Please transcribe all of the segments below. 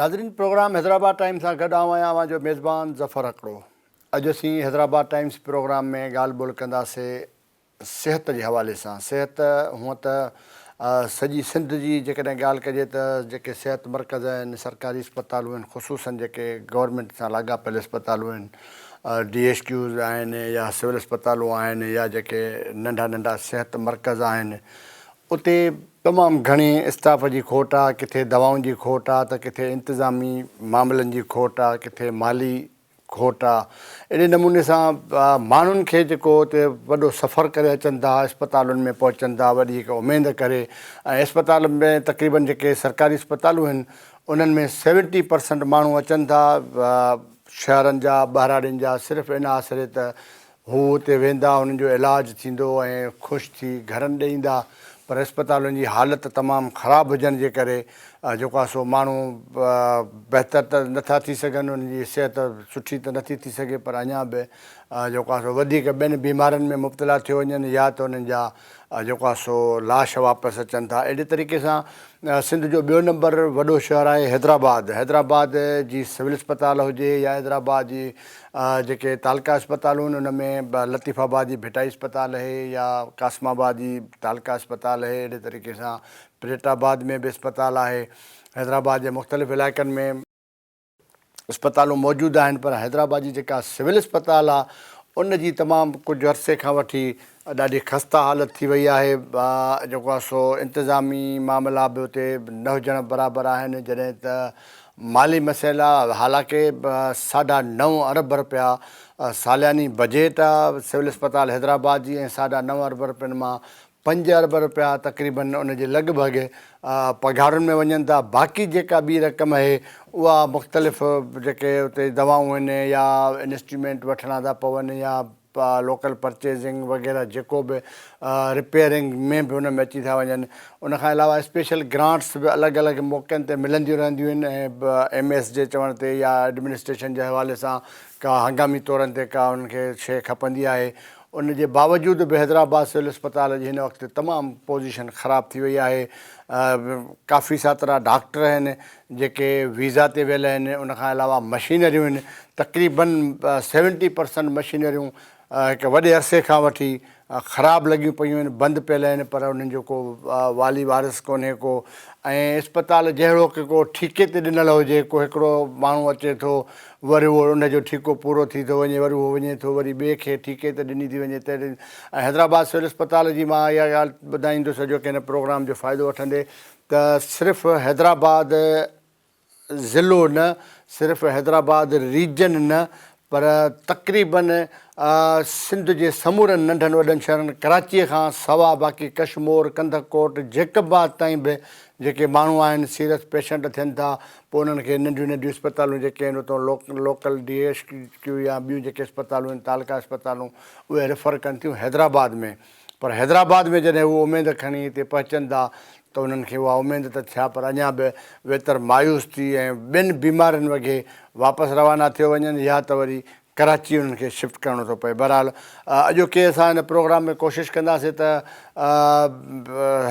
ناظرين programme Hyderabad times سان گڏ آئون آهيان اوهان جو ميزبان ظفر هڪڙو. اڄ اسين حيدرآباد ٽائيمز پروگرام ۾ ڳالهه ٻولهه ڪنداسي صحت جي حوالي سان. صحت هونء ته سڄي سنڌ جي جيڪڏهن ڳالهه ڪجي ته جيڪي صحت مرڪز آهن، سرڪاري اسپتالون آهن خصوصن جيڪي گورنمينٽ سان لاڳاپيل اسپتالون آهن، ڊي ايڇ ڪيوز آهن يا سول اسپتالون آهن يا جيڪي ننڍا ننڍا صحت مرڪز آهن اتي تمام گهڻي اسٽاف جي کوٽ آ، ڪٿي دوائن جي کوٽ آ ته ڪٿي انتظامي معاملن جي کوٽ آ، ڪٿي مالي کوٽ آ. اهڙي نموني سان ماڻهن کي جيڪو اتي وڏو سفر ڪري اچن ٿا اسپتالن ۾ پهچن ٿا وڏي هڪ اميد ڪري ۽ اسپتال ۾ تقريبن جيڪي سرڪاري اسپتالون آهن انهن ۾ سيونٽي پرسنٽ ماڻهو اچن ٿا شهرن جا ٻهراڙين جا صرف ان آسري ته هو اتي ويندا، انهن جو علاج ٿيندو ۽ خوش ٿي گهرن ڏي ايندا، پر اسپتالن جي حالت تمام خراب هجڻ جي ڪري جيڪو آهي سو ماڻهو بهتر ته نٿا ٿي سگهن، انهن جي صحت سٺي ته نٿي ٿي سگهي پر اڃا به جيڪو آهي سو وڌيڪ ٻين بيمارين ۾ مبتلا ٿيو وڃن يا ته انهن جا جيڪو آهي سو لاش واپس اچن ٿا. اهڙي طريقي سان سنڌ جو ٻيو نمبر وڏو شهر آهي حيدرآباد. حيدرآباد جي سول اسپتال هجي يا حيدرآباد جي جيڪي تعلقه اسپتالون آهن ان ۾ لطيف آباد جي ڀٽائي اسپتال اهي يا قاسم آباد جي تعلقه اسپتال اهي اهڙي طريقي سان پريٽ آباد ۾ به اسپتال آهي حيدرآباد جي مختلف علائقن ۾ اسپتالون موجود آهن پر حيدرآباد جي جيڪا سول اسپتال آهي ان جي تمام ڪجهه عرصي کان وٺي ڏاڍي خسته حالت ٿي وئي آهي جيڪو آهي سو انتظامي معاملا به اتي نه هجڻ برابر آهن جڏهن ته مالي مسئلا حالانڪه ساڍا نو ارب رپيا سالياني بجيٽ آهي سول اسپتال حيدرآباد جي ۽ ساڍا نو ارب رپين مان پنج ارب رپيا تقريبن ان جي لڳ ڀڳ پگهارن ۾ وڃن ٿا باقي جيڪا ٻي رقم اهي اها مختلف جيڪي اتي دوائون آهن يا انسٽرومينٽ وٺڻا ٿا پون يا لوڪل پرچيزنگ وغيره جيڪو به رپيئرنگ ۾ به ان ۾ اچي ٿا وڃن ان کان علاوه اسپيشل گرانٽس به الڳ الڳ موقعن تي ملنديون رهنديون آهن ۽ ايم ايس جي چوڻ تي يا ايڊمنسٽريشن جي حوالي سان ڪا هنگامي طورن تي ڪا انهن کي شيء کپندي آهي ان جي باوجود به حيدرآباد سول اسپتال جي هن وقت تمام پوزيشن خراب ٿي وئي آهي ڪافي ساترا ڊاڪٽر آهن جيڪي ويزا تي ويل آهن ان کان علاوه مشينريون آهن تقريبن سيونٽي پرسنٽ مشينريون هڪ وڏي عرصي کان وٺي خراب لڳيون پيون آهن بند پيل آهن پر انهن جو ڪو والي وارث ڪونهي ڪو ۽ اسپتال جهڙوڪ ڪو ٺيڪي تي ڏنل هجي ڪو هڪڙو ماڻهو اچي ٿو وري اهو ان جو ٺيڪو پورو ٿي ٿو وڃي وري اهو وڃي ٿو وري ٻئي کي ٺيڪي تي ڏني ٿي وڃي تهڙي ۽ حيدرآباد سول اسپتال جي مان اها ڳالهه ٻڌائيندس اڄوڪي هن پروگرام جو فائدو وٺندي ته صرف حيدرآباد ضلعو نه صرف حيدرآباد ريجن نه پر تقريبن سنڌ جي سمورن ننڍن وڏن شهرن ڪراچيء کان سوا باقي ڪشمور، ڪنڌڪوٽ، جيڪب آباد تائين به جيڪي ماڻهو آهن سيريس پيشنٽ ٿين ٿا پوء انهن کي ننڍيون ننڍيون اسپتالون جيڪي آهن اتان لوڪل ڊي ايڇ ڪيو يا ٻيون جيڪي اسپتالون آهن تعلقه اسپتالون اهي ريفر ڪن ٿيون حيدرآباد ۾ پر حيدرآباد ۾ جڏهن هو اميد کڻي هتي پهچن ٿا ته انهن کي اها اميد ته ٿيا پر اڃا به ويتر مايوس ٿي ۽ ٻين بيمارين وگهي واپس روانا ٿيو وڃن يا ته وري ڪراچي انهن کي شفٽ ڪرڻو ٿو پئي بهرحال اڄوڪي اسان هن پروگرام ۾ ڪوشش ڪنداسين ته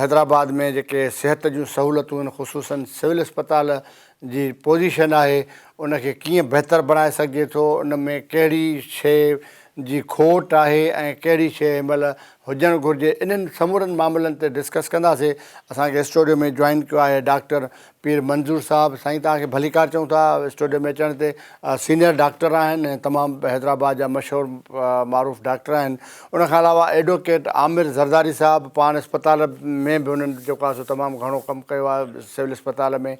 حيدرآباد ۾ جيڪي صحت جون سهولتون آهن خصوصن سول اسپتال جي پوزيشن آهي ان کي ڪيئن بهتر بڻائي سگهجي ٿو ان ۾ ڪهڙي شيء جي کوٽ آهي ۽ ڪهڙي شيء هن مهل هجڻ گهرجي انهن سمورن معاملن تي ڊسڪس ڪنداسين اسان کي اسٽوڊيو ۾ جوائن ڪيو آهي ڊاڪٽر پير منظور صاحب سائين توهان کي ڀليڪار چئون ٿا اسٽوڊيو ۾ اچڻ تي سينئر ڊاڪٽر آهن ۽ تمام حيدرآباد جا مشهور معروف ڊاڪٽر آهن ان کان علاوه ايڊووڪيٽ عامر زرداري صاحب پاڻ اسپتال ۾ به انهن جيڪو آهي سو تمام گهڻو ڪم ڪيو آهي سول اسپتال ۾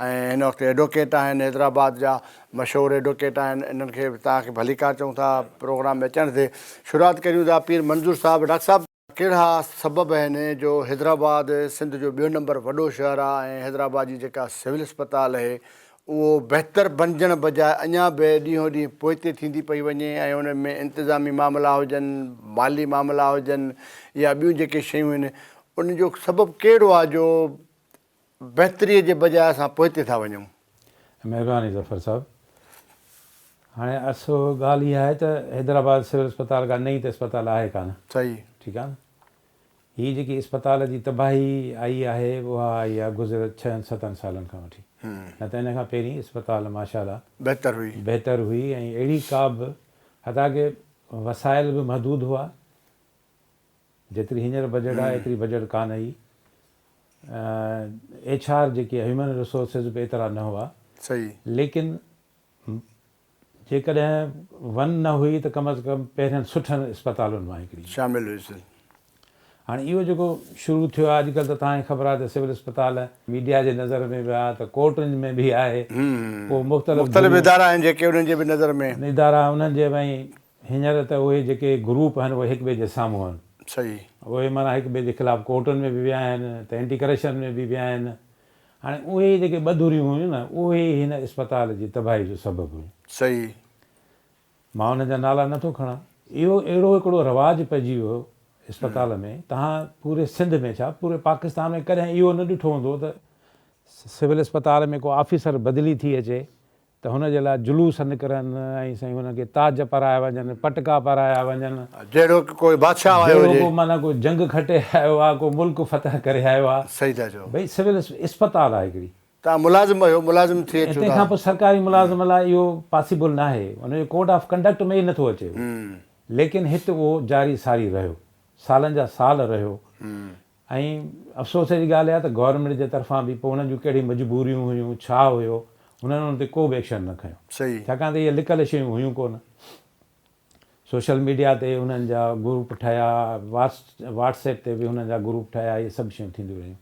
۽ هن وقت ايڊووڪيٽ آهن حيدرآباد جا مشهور ايڊووڪيٽ آهن انهن کي به توهان کي ڀليڪار چئون ٿا پروگرام ۾ اچڻ تي شروعات ڪريون ٿا پير منظور صاحب ڊاڪٽر صاحب ڪهڙا سبب آهن جو حيدرآباد سنڌ جو ٻيو نمبر وڏو شهر آهي ۽ حيدرآباد جي جيڪا سول اسپتال اهي اهو بهتر بنجڻ بجاء اڃا به ڏينهون ڏينهن پوئتي ٿيندي پئي وڃي ۽ ان ۾ انتظامي معاملا هجن مالي معاملا هجن يا ٻيون جيڪي شيون آهن ان جو سبب ڪهڙو آهي جو بهتري جي بجاء اسان پوئتي ٿا وڃون. مهرباني ظفر صاحب. هاڻي اصل ڳالهه اها آهي ته حيدرآباد سول اسپتال ڪا نئين ته اسپتال آهي ڪانه. صحيح. ٺيڪ آهي نه. هي جيڪي اسپتال جي تباهي آئي آهي اها آئي آهي گذريل ڇهن ستن سالن کان وٺي نه ته ان کان پهرين اسپتال ماشاء الله بهتر هئي. بهتر هئي ۽ اهڙي ڪا به حتيٰ ڪه وسائل به محدود هئا جيتري هينئر بجيٽ آهي ايتري بجيٽ ڪانه هئي ايڇ آر جيڪي هيومن ريسورسز به ايترا نه هئا صحيح. ليڪن جيڪڏهن ون نه هئي ته ڪم از ڪم پهرين سٺن اسپتالن مان هڪڙي. شامل هئي سر. هاڻي اهو جيڪو شروع ٿيو آهي اڄڪلهه ته توهان کي خبر آهي ته سول اسپتال ميڊيا جي نظر ۾ به آهي ته ڪورٽن ۾ به آهي پوء مختلف مختلف ادارا آهن جيڪي انهن جي به نظر ۾. ادارا انهن جي ۽ هينئر ته اهي جيڪي گروپ آهن اهي هڪ ٻئي جي سامهون آهن. صحيح. اهي معنيٰ هڪ ٻئي جي خلاف ڪورٽن ۾ به ويا آهن ته اينٽي ڪرپشن ۾ به ويا آهن. هاڻي اهي جيڪي ٻه ڌريون هيون نه اهي ئي هن اسپتال جي تباهي جو سبب هيون. صحيح. مان انهن جا نالا نه ٿو کڻان. اهو اهڙو هڪڙو رواج پئجي ويو اسپتال ۾ توهان پوري سنڌ ۾ ڇا پوري پاڪستان ۾ ڪڏهن اهو نه ڏٺو هوندو ته سول اسپتال ۾ ڪو آفيسر بدلي ٿي اچي ته هن جي لاء جلوس نڪرن ۽ سائين هن کي تاج پارايا وڃن، پٽڪا پارايا وڃن. جهڙو ڪو بادشاهه آيو هجي. جهڙو ڪو معنيٰ ڪو جنگ کٽي آيو آ، ڪو ملڪ فتح ڪري آيو آ. صحيح ٿا چئو. ڀئي سول اسپتال آ هڪڙي. توهان ملازم آهيو، ملازم ٿي اچو ٿا. تنهن کان پوء سرڪاري ملازم لاء اهو پاسيبل ناهي. ان جو ڪوڊ آف ڪنڊڪٽ ۾ ئي نٿو اچي اهو. ليڪن هت اهو جاري ساري رهيو. سالن جا سال رهيو. ۽ افسوس جي ڳالهه اها ته گورنمينٽ جي طرفان به پوء انهن جون ڪهڙي مجبوريون هيون ڇا هيو انهن ان تي ڪو به ايڪشن نه کنيو ڇاڪاڻ ته اهي لڪل شيون هيون ڪونه سوشل ميڊيا تي انهن جا گروپ ٺهيا واٽس ايپ تي به انهن جا گروپ ٺهيا اهي سڀ شيون ٿينديون رهيون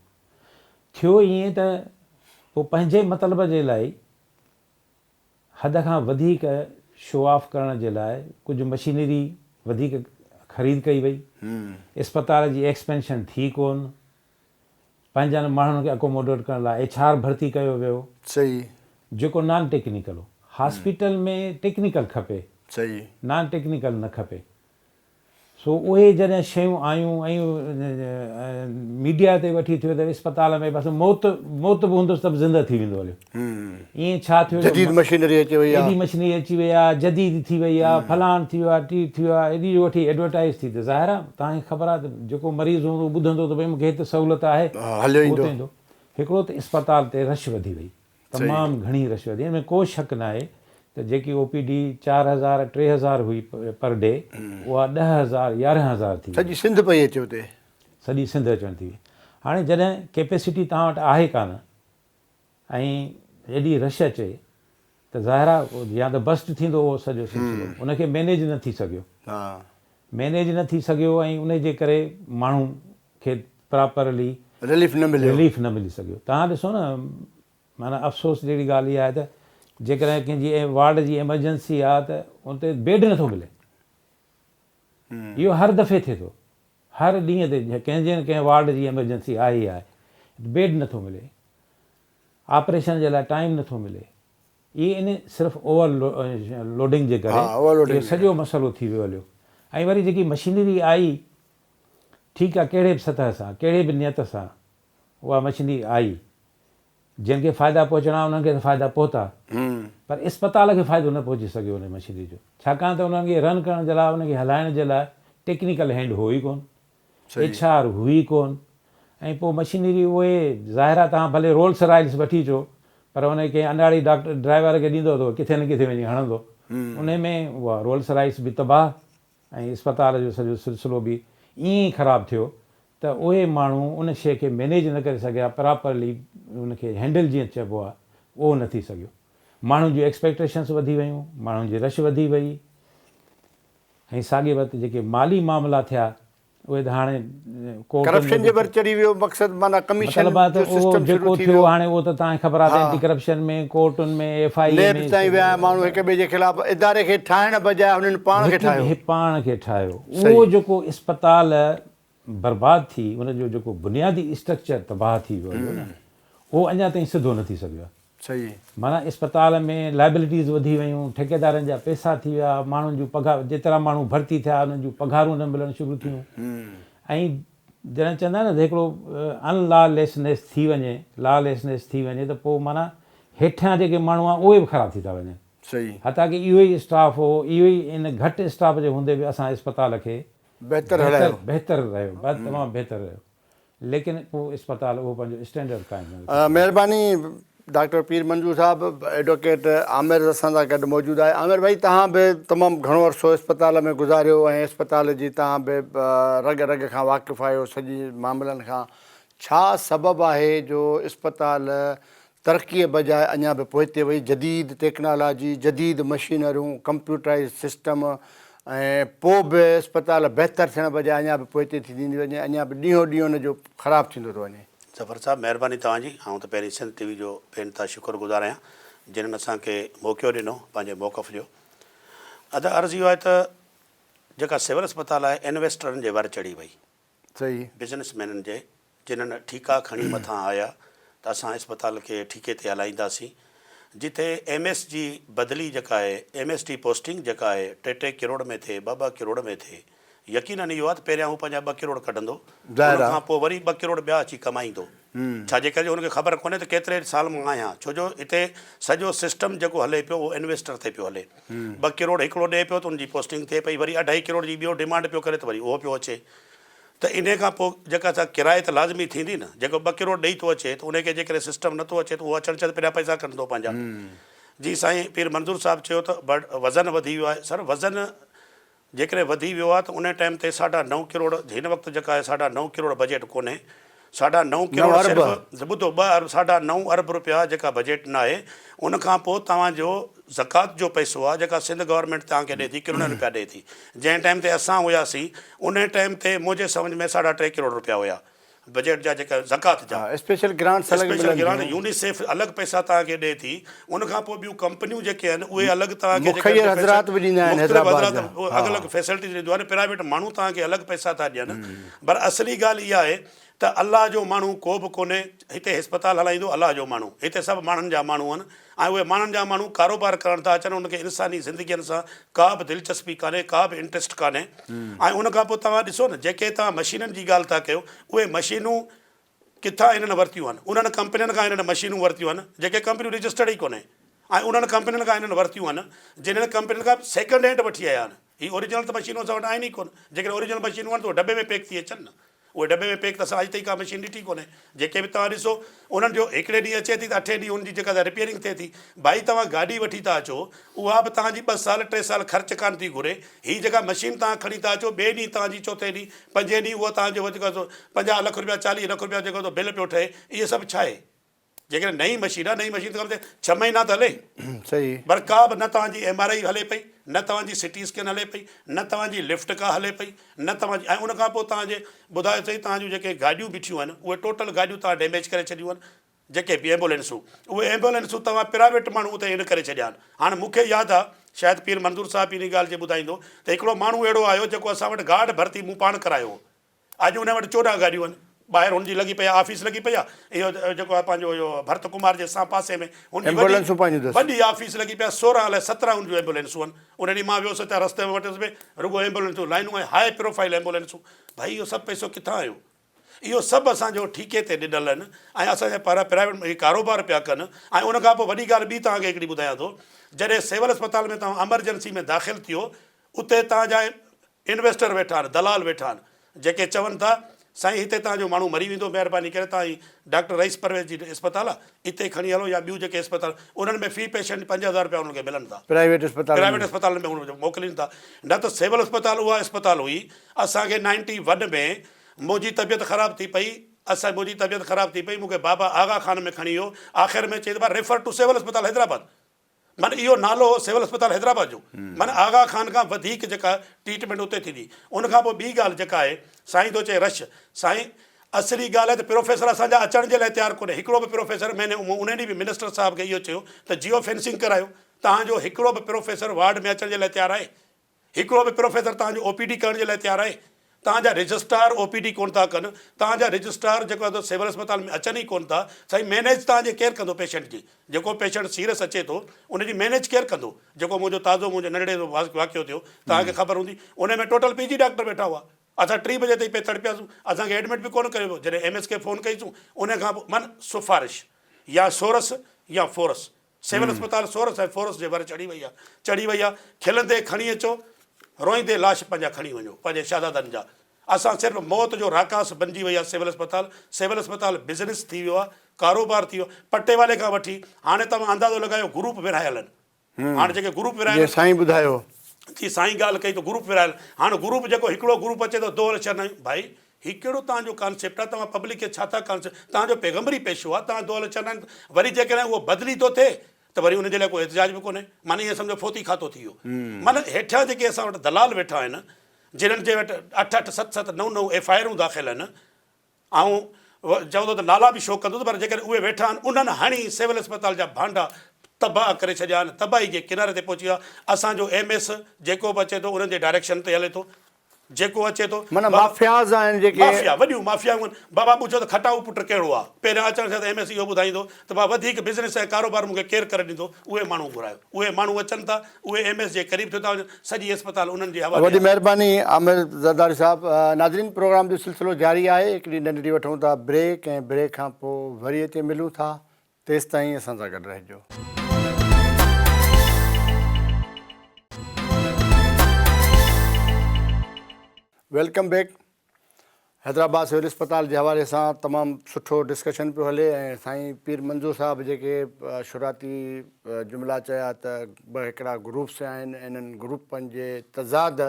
ٿيو ائين ته پوء پنهنجي مطلب جي لاء حد کان وڌيڪ شو آف ڪرڻ جي لاء ڪجهه مشينري وڌيڪ خريد ڪئي وئي، اسپتال جي ايڪسپينشن ٿي ڪون، پنهنجن ماڻهن کي اڪوموڊيٽ ڪرڻ لاء ايڇ آر ڀرتي ڪيو ويو، جيڪو نان ٽيڪنيڪل هو، هاسپيٽل ۾ ٽيڪنيڪل کپي، نان ٽيڪنيڪل نه کپي. سو اهي جڏهن شيون آيون ۽ ميڊيا تي وٺي ٿيو ته اسپتال ۾ بس موت موت به هوندس ته به زنده ٿي ويندو هليو ائين ڇا ٿيو جديد مشينري اچي وئي آ ايڏي مشينري اچي وئي آ جديد ٿي وئي آ فلان ٿي ويو آ ٽي ٿي ويو آ ايڏي جو وٺي ايڊورٽائز ٿي ته ظاهر آ توهان کي خبر آ ته جيڪو مريض هوندو ٻڌندو ته ڀئي مون کي هت سهولت آهي هليو ايندو هڪڙو ته اسپتال تي رش وڌي وئي تمام گهڻي رش وڌي ان ۾ ڪو شڪ ناهي ته جيڪي او پي ڊي 4000 3000 هئي پر ڊي اها 10000 11000 ٿي وئي. سڄي سنڌ پئي اچي اتي. سڄي سنڌ اچڻ ٿي وئي. هاڻي جڏهن ڪيپيسٽي توهان وٽ آهي ڪانه ۽ ايڏي رش اچي ته ظاهر آهي يا ته بسٽ ٿيندو اهو سڄو سلسلو ان کي مينيج نه ٿي سگهيو. مينيج نه ٿي سگهيو ۽ ان جي ڪري ماڻهو کي پراپرلي رليف نه مليو. رليف نه ملي سگهيو. توهان ڏسو نه معنيٰ افسوس جهڙي ڳالهه اها آهي ته جيڪڏهن ڪنهن جي وارڊ جي ايمرجنسي آهي ته اتي بيڊ نٿو ملي. اهو هر دفعي ٿئي ٿو. هر ڏينهن تي ڪنهن جي نه ڪنهن وارڊ جي ايمرجنسي آهي ئي آهي. بيڊ نٿو ملي. آپريشن جي لاء ٽائيم نٿو ملي. اهي ان صرف اوور لوڊنگ جي ڪري اهو سڄو مسئلو ٿي ويو هليو ۽ وري جيڪي مشينري آئي ٺيڪ آ ڪهڙي به سطح سان ڪهڙي به نيت سان اها مشينري آئي جن کي فائدا پهچڻا انهن کي ته فائدا پهتا پر اسپتال کي فائدو نه پهچي سگهيو ان مشينري جو ڇاڪاڻ ته انهن کي رن ڪرڻ جي لاء ان کي هلائڻ جي لاء ٽيڪنيڪل هينڊ هو ئي ڪون ايڇ آر هئي ڪون ۽ پوء مشينري اهي ظاهر آ توهان ڀلي رولس رائلس وٺي اچو پر ان کي ڪنهن اناڙي ڊاڪٽر ڊرائيور کي ڏيندو ته ڪٿي نه ڪٿي وڃي هڻندو انهي ۾ اها رولس رائس به تباهه ۽ اسپتال جو سڄو سلسلو به ائين ئي خراب ٿيو ته اهي ماڻهو ان شيء کي مينيج نه ڪري سگهيا پراپرلي ان کي هينڊل جيئن چئبو آهي اهو نه ٿي سگهيو ماڻهن جون ايڪسپيڪٽيشنس وڌي ويون ماڻهن جي رش وڌي وئي ۽ ساڳئي وقت جيڪي مالي معاملا ٿيا اهي ته هاڻي ڪورٽن ۾ ڪرپشن جي ور چڙهي ويو مقصد معنيٰ ڪميشن مطلب آهي ته جو اهو سسٽم جيڪو شروع ٿي ٿيو ويو هاڻي اهو ته توهان کي خبر آهي ته ها اينٽي ڪرپشن ۾ ڪورٽن ۾ ايف I اي نيب ۾ تائين ويا ماڻهو هڪ ٻئي جي خلاف اداري کي ٺاهڻ بجاء هنن پاڻ کي هڪ ٺاهيو. ٻئي پاڻ کي ٺاهيو اهو صحيح. جيڪو اسپتال برباد ٿي ان جو جيڪو بنيادي اسٽرڪچر تباهه ٿي ويو هيو نه اهو اڃا تائين سڌو نه ٿي سگهيو آهي. صحيح. معنيٰ اسپتال ۾ لائبلٽيز وڌي ويون، ٺيڪيدارن جا پئسا ٿي ويا، ماڻهن جون پگهار جيترا ماڻهو ڀرتي ٿيا انهن جون پگهارون نه ملڻ شروع ٿيون ۽ جڏهن چوندا آهن نه ته هڪڙو ان لا ليسنيس ٿي وڃي، لا ليسنيس ٿي وڃي ته پوء معنيٰ هيٺيان جيڪي ماڻهو آهن اهي به خراب ٿي ٿا وڃن. صحيح. حتيٰ ڪه اهو ئي اسٽاف هو، اهو ئي ان گهٽ اسٽاف جي هوندي به اسان اسپتال کي بهتر هلايو. بهتر رهيو، تمام بهتر رهيو. ليڪن پوء اسپتال اهو پنهنجو اسٽينڊرڊ قائم نه رکي سگهيو. مهرباني ڊاڪٽر پير منظور صاحب ايڊووڪيٽ عامر اسان سان گڏ موجود آهي عامر ڀائي توهان به تمام گهڻو عرصو اسپتال ۾ گذاريو ۽ اسپتال جي توهان به رڳ رڳ کان واقف آهيو سڄي معاملن کان ڇا سبب آهي جو اسپتال ترقيء بجاء اڃا به پوئتي وئي، جديد ٽيڪنالاجي، جديد مشينرون، ڪمپيوٽرائيز سسٽم ۽ پوء به اسپتال بهتر ٿيڻ بجاء اڃا به پوئتي ٿي ٿيندي وڃي، اڃا به ڏينهون ڏينهن ان جو خراب ٿيندو ٿو وڃي. ظفر صاحب مهرباني توهان جي، آئون ته پهرين سنڌ ٽي وي جو بي انتها شڪر گذار آهيان جنھن اسان کي موقعو ڏنو پنهنجي موقف جو. ادا عرض اهو آهي ته جيڪا سول اسپتال آهي انويسٽرن جي ور چڙهي وئي. صحيح. بزنس مينن جي جنھن ٺيڪا کڻي مٿان آيا ته اسان اسپتال کي ٺيڪي تي ھلائينداسين جتي ايم ايس جي بدلي جيڪا آھي ايم ايس ٽي پوسٽنگ جيڪا آھي ٽي ٽي ڪروڙ ۾ ٿئي ٻه ٻه ڪروڙ ۾ ٿئي يقينن اھو آھي ته پھريان ھو پنھنجا ٻه ڪروڙ ڪڍندو ان کان پوء وري ٻه ڪروڙ ٻيا اچي ڪمائيندو ڇا جي ڪري جو ھن کي خبر ڪونھي ته ڪيتري سال مان آھيان ڇو جو ھتي سڄو سسٽم جيڪو ھلي پيو اھو انويسٽر تي پيو ھلي ٻه ڪروڙ هڪڙو ڏئي پيو ته ان جي پوسٽنگ ٿئي پئي وري اڍائي ڪروڙ جي ٻيو ڊمانڊ پيو ڪري ته وري اهو پيو اچي ته انهي کان پوء جيڪا سا ڪرائي ته لازمي ٿيندي نه جيڪو ٻه ڪروڙ ڏئي ٿو اچي ته انهي کي جيڪڏهن سسٽم نٿو اچي ته اهو اچڻ چئي ته پهريان پئسا ڪڍندو پنهنجا جي سائين پير منظور صاحب چيو ته بڙ وزن وڌي ويو آهي سر وزن جيڪڏهن وڌي ويو آهي ته انهي ٽائيم تي ساڍا نو ڪروڙ هن وقت جيڪا آهي ساڍا نو ڪروڙ بجيٽ ڪونهي ساڍا نو ڪروڙ صرف ٻڌو ٻه ارب ساڍا نو ارب روپيا جيڪا بجيٽ ناهي ان کان پوء توهان جو زڪوات جو پئسو آهي جيڪا سنڌ گورنمينٽ توهان کي ڏئي ٿي ڪروڙين روپيا ڏئي ٿي جنهن ٽائيم تي اسان هياسين انهي ٽائيم تي منهنجي سمجهه ۾ ساڍا ٽي ڪروڙ روپيا هيا بجيٽ جا جيڪا زڪوات جا اسپيشل گرانٽس الڳ اسپيشل گرانٽ يونيسيف الڳ پئسا توهان کي ڏئي ٿي ان کان پوء ٻيون ڪمپنيون جيڪي آهن اهي الڳ توهان کي مخير حضرات به ڏيندا آهن حيدرآباد جا الڳ الڳ فيسلٽيز ڏيندو آهن پرائيويٽ ماڻهو توهان کي الڳ پئسا ٿا ڏين پر اصلي ڳالهه اها آهي ته الله جو ماڻهو ڪو به ڪونهي هتي اسپتال هلائيندو الله جو ماڻهو هتي سڀ ماڻهن جا ماڻهو آهن ۽ اهي ماڻهن جا ماڻهو ڪاروبار ڪرڻ ٿا اچن انهن کي انساني زندگين سان ڪا به دلچسپي ڪانهي ڪا به انٽريسٽ ڪانهي ۽ ان کان پوء توهان ڏسو نه جيڪي توهان مشينن جي ڳالهه ٿا ڪيو اهي مشينون ڪٿان هنن ورتيون آهن انهن ڪمپنين کان هنن مشينون ورتيون آهن جيڪي ڪمپنيون رجسٽرڊ ئي ڪونهي ۽ انهن ڪمپنين کان هنن ورتيون آهن جنھن ڪمپنين کان سيڪنڊ هينڊ وٺي آيا آهن هي اوريجنل ته مشينون اسان وٽ آهن ئي ڪونه جيڪڏهن اوريجنل مشينون آهن ته اهي ڊٻي ۾ پيڪ ٿي اچن نه اهي ڊٻي ۾ پيڪ ته اسان اڄ تائين ڪا مشين ڏٺي ڪونهي. جيڪي به توهان ڏسو انهن جو هڪڙي ڏينهن اچي ٿي ته اٺين ڏينهن ان جي جيڪا رپيئرنگ ٿئي ٿي. ڀائي توهان گاڏي وٺي ٿا اچو اها به توهان جي ٻه سال ٽي سال خرچ ڪانه ٿي گهري. هي جيڪا مشين توهان کڻي ٿا اچو ٻئي ڏينهن توهان جي چوٿين ڏينهن پنجين ڏينهن اها توهان جو جيڪو سو 50 لک رپيا 40 لک رپيا جيڪو سو بل پيو ٺهي اهي سڀ ڇا آهي؟ جيڪڏهن نئين مشين آهي نئين مشين ته ڪم ڇهه مهينا ته هلي صحيح پر ڪا به نه توهان جي ايم آر I هلي پئي نه توهان جي سي ٽي اسڪين هلي پئي نه توهان جي لفٽ ڪا هلي پئي نه توهان جي ۽ ان کان پوء توهان جي ٻڌايو صحيح توهان جون جيڪي گاڏيون بيٺيون آهن اهي ٽوٽل گاڏيون توهان ڊيميج ڪري ڇڏيون آهن جيڪي به ايمبولينسون اهي ايمبولينسون توهان پرائيويٽ ماڻهو اتي ان ڪري ڇڏيا آهن هاڻي مون کي ياد آهي شايد پير منظور صاحب به ان ڳالهه جي ٻڌائيندو ته هڪڙو ماڻهو اهڙو آيو جيڪو اسان وٽ گارڊ ڀرتي مون پاڻ ڪرايو هو اڄ ان وٽ 14 گاڏيون آهن. ٻاهر هن جي لڳي پئي آهي، آفيس لڳي پئي آهي. اهو جيڪو آهي پنهنجو اهو ڀرت ڪمار جي سان پاسي ۾ هن جي ايمبولينسون پنهنجون اٿس. وڏي آفيس لڳي پئي آهي. 16 الائي 17 هن جون ايمبولينسون آهن. ان ڏينهن مان ويس ته رستي ۾ وٽس به رڳو ايمبولينسون لائنون ۽ هاء پروفائيل ايمبولينسون. ڀائي اهو سڀ پئسو ڪٿان آيو؟ اهو سڀ اسان جو ٺيڪي تي ڏنل آهن ۽ اسان جا پارا پرائيويٽ هي ڪاروبار پيا ڪن ۽ ان کان پوء وڏي ڳالهه ٻي توهان کي هڪڙي ٻڌايان ٿو. جڏهن سول اسپتال ۾ توهان امرجنسي ۾ داخل ٿيو اتي توهان جا انويسٽر ويٺا آهن، دلال ويٺا آهن، جيڪي چون ٿا سائين هتي توهان جو ماڻهو مري ويندو، مهرباني ڪري توهان هي ڊاڪٽر رئيس پرويز جي اسپتال آهي، اتي کڻي هلو يا ٻيون جيڪي اسپتال انهن ۾ في پيشنٽ 5000 رپيا انهن کي ملن ٿا. پرائيويٽ اسپتالن ۾. پرائيويٽ اسپتالن ۾ انهن کي موڪلين ٿا. نه ته سول اسپتال اها اسپتال هئي، اسان کي نائنٽي ون ۾ منهنجي طبيعت خراب ٿي پئي، اسان منهنجي طبيعت خراب ٿي پئي، مون کي بابا آغا خان ۾ کڻي ويو، آخر ۾ چئي ته ڀاء ريفر ٽو سول اسپتال حيدرآباد. معنيٰ اهو نالو هو سول اسپتال حيدرآباد جو معنيٰ آغا خان کان وڌيڪ جيڪا ٽريٽمينٽ اتي ٿيندي ان کان پوء ٻي ڳالهه جيڪا آهي سائين ٿو چئي رش سائين اصلي ڳالهه آهي ته پروفيسر اسان جا اچڻ جي لاء تيار ڪونهي هڪڙو به پروفيسر مين ان ڏينهن به منسٽر صاحب کي اهو چيو ته جيو فينسنگ ڪرايو توهان جو هڪڙو به پروفيسر وارڊ ۾ اچڻ جي لاء تيار آهي هڪڙو به پروفيسر توهان جو او پي ڊي ڪرڻ جي لاء تيار آهي؟ توهان جا رجسٽرار او پي ڊي ڪونه ٿا ڪن، توهان جا رجسٽرار جيڪو آهي سول اسپتال ۾ اچن ئي ڪونه ٿا، سائين مينيج توهان جي ڪير ڪندو پيشنٽ جي، جيڪو پيشنٽ سيريس اچي ٿو ان جي مينيج ڪير ڪندو، جيڪو منهنجو تازو منهنجو ننڍڙي جو واقعو ٿيو توهان کي خبر هوندي ان ۾ ٽوٽل پي جي ڊاڪٽر ويٺا هئا، اسان ٽي بجي تائين پئي تڙپياسون، اسان کي ايڊمٽ به ڪونه ڪيو ويو، جڏهن ايم ايس کي فون ڪئيسون ان کان پوء من سفارش يا سورس يا فورس سول اسپتال سورس ۽ فورس جي ور چڙهي وئي آ چڙهي وئي آ کلندي کڻي اچو روئيندي لاش پنهنجا کڻي وڃو پنهنجي شهزادن جا. اسان صرف موت جو راڪاس بنجي وئي آهي سول اسپتال. سول اسپتال بزنس ٿي ويو آهي، ڪاروبار ٿي ويو آهي. پٽيوالي کان وٺي هاڻي توهان اندازو لڳايو گروپ ورهايل آهن. هاڻي جيڪي گروپ ورهايل جيئن سائين ٻڌايو. جي سائين ڳالهه ڪئي ته گروپ ورهايل هاڻ گروپ جيڪو هڪڙو گروپ اچي ٿو دهل شرنائيون ڀائي هي ڪهڙو توهان جو ڪانسيپٽ آهي توهان پبلڪ کي ڇا ٿا ڪانسيپٽ توهان جو پيغمبري پيشو آهي توهان دهل شرنائين وري جيڪڏهن اهو بدلي ٿو ٿئي ته وري ان جي لاء ڪو احتجاج به ڪونهي معنيٰ ائين سمجهو فوتي کاتو ٿي ويو معنيٰ هيٺيان جيڪي اسان وٽ دلال ويٺا آهن جنھن جي وٽ اٺ اٺ ست ست نو نو ايف I آرون داخل آهن آئون چوندو ته نالا به شو ڪندس پر جيڪڏهن اهي ويٺا آهن انهن هڻي سول اسپتال جا ڀانڊا تباهه ڪري ڇڏيا آهن تباهي جي ڪناري تي پهچي ويا اسان جو ايم ايس جيڪو به اچي ٿو انهن جي ڊائريڪشن تي هلي ٿو جيڪو اچي ٿو معنيٰ مافياز آهن جيڪي مافيا وڏيون مافيائون آهن بابا پڇو ته کٽائو پٽ ڪهڙو آهي پهريان اچڻ سان ته ايم ايس اهو ٻڌائيندو ته بابا وڌيڪ بزنس ۽ ڪاروبار مون کي ڪير ڪري ڏيندو اهي ماڻهو گهرايو اهي ماڻهو اچن ٿا اهي ايم ايس جي قريب ٿيو ٿا وڃن سڄي اسپتال انهن جي حوالي وڏي آهي. مهرباني عامر زرداري صاحب ناظرين پروگرام جو سلسلو جاري آهي هڪڙي ننڍڙي وٺون ٿا بريڪ ۽ بريڪ کان پوء وري اچي ملون ٿا تيستائين اسان سان گڏ رهجو. Welcome back Hyderabad civil اسپتال جي حوالي سان تمام سٺو ڊسڪشن پيو هلي ۽ سائين پير منظور صاحب جيڪي شروعاتي جملا چيا ته ٻه هڪڙا گروپس آهن انهن گروپن جي تضاد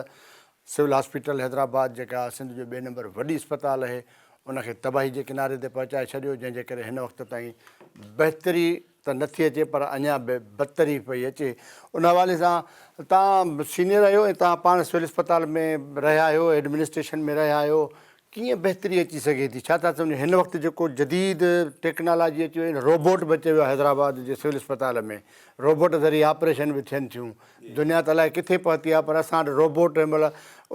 سول هاسپيٽل حيدرآباد جيڪا سنڌ جو ٻئي نمبر وڏي اسپتال اهي ان کي تباهي جي ڪناري تي پهچائي ڇڏيو جنهن جي ڪري هن وقت تائين بهتري ته نه ٿي اچي پر اڃا به بدتري پئي اچي ان حوالي سان توهان سينيئر آهيو ۽ توهان پاڻ سول اسپتال ۾ رهيا آهيو ايڊمنسٽريشن ۾ رهيا آهيو ڪيئن بهتري اچي سگهي ٿي ڇا ٿا سمجهو هن وقت جيڪو جديد ٽيڪنالاجي اچي وئي روبوٽ به اچي ويو آهي حيدرآباد جي سول اسپتال ۾ روبوٽ ذريعي آپريشن به ٿين ٿيون دنيا ته الائي ڪٿي پهتي آهي پر اسان وٽ روبوٽ هن مهل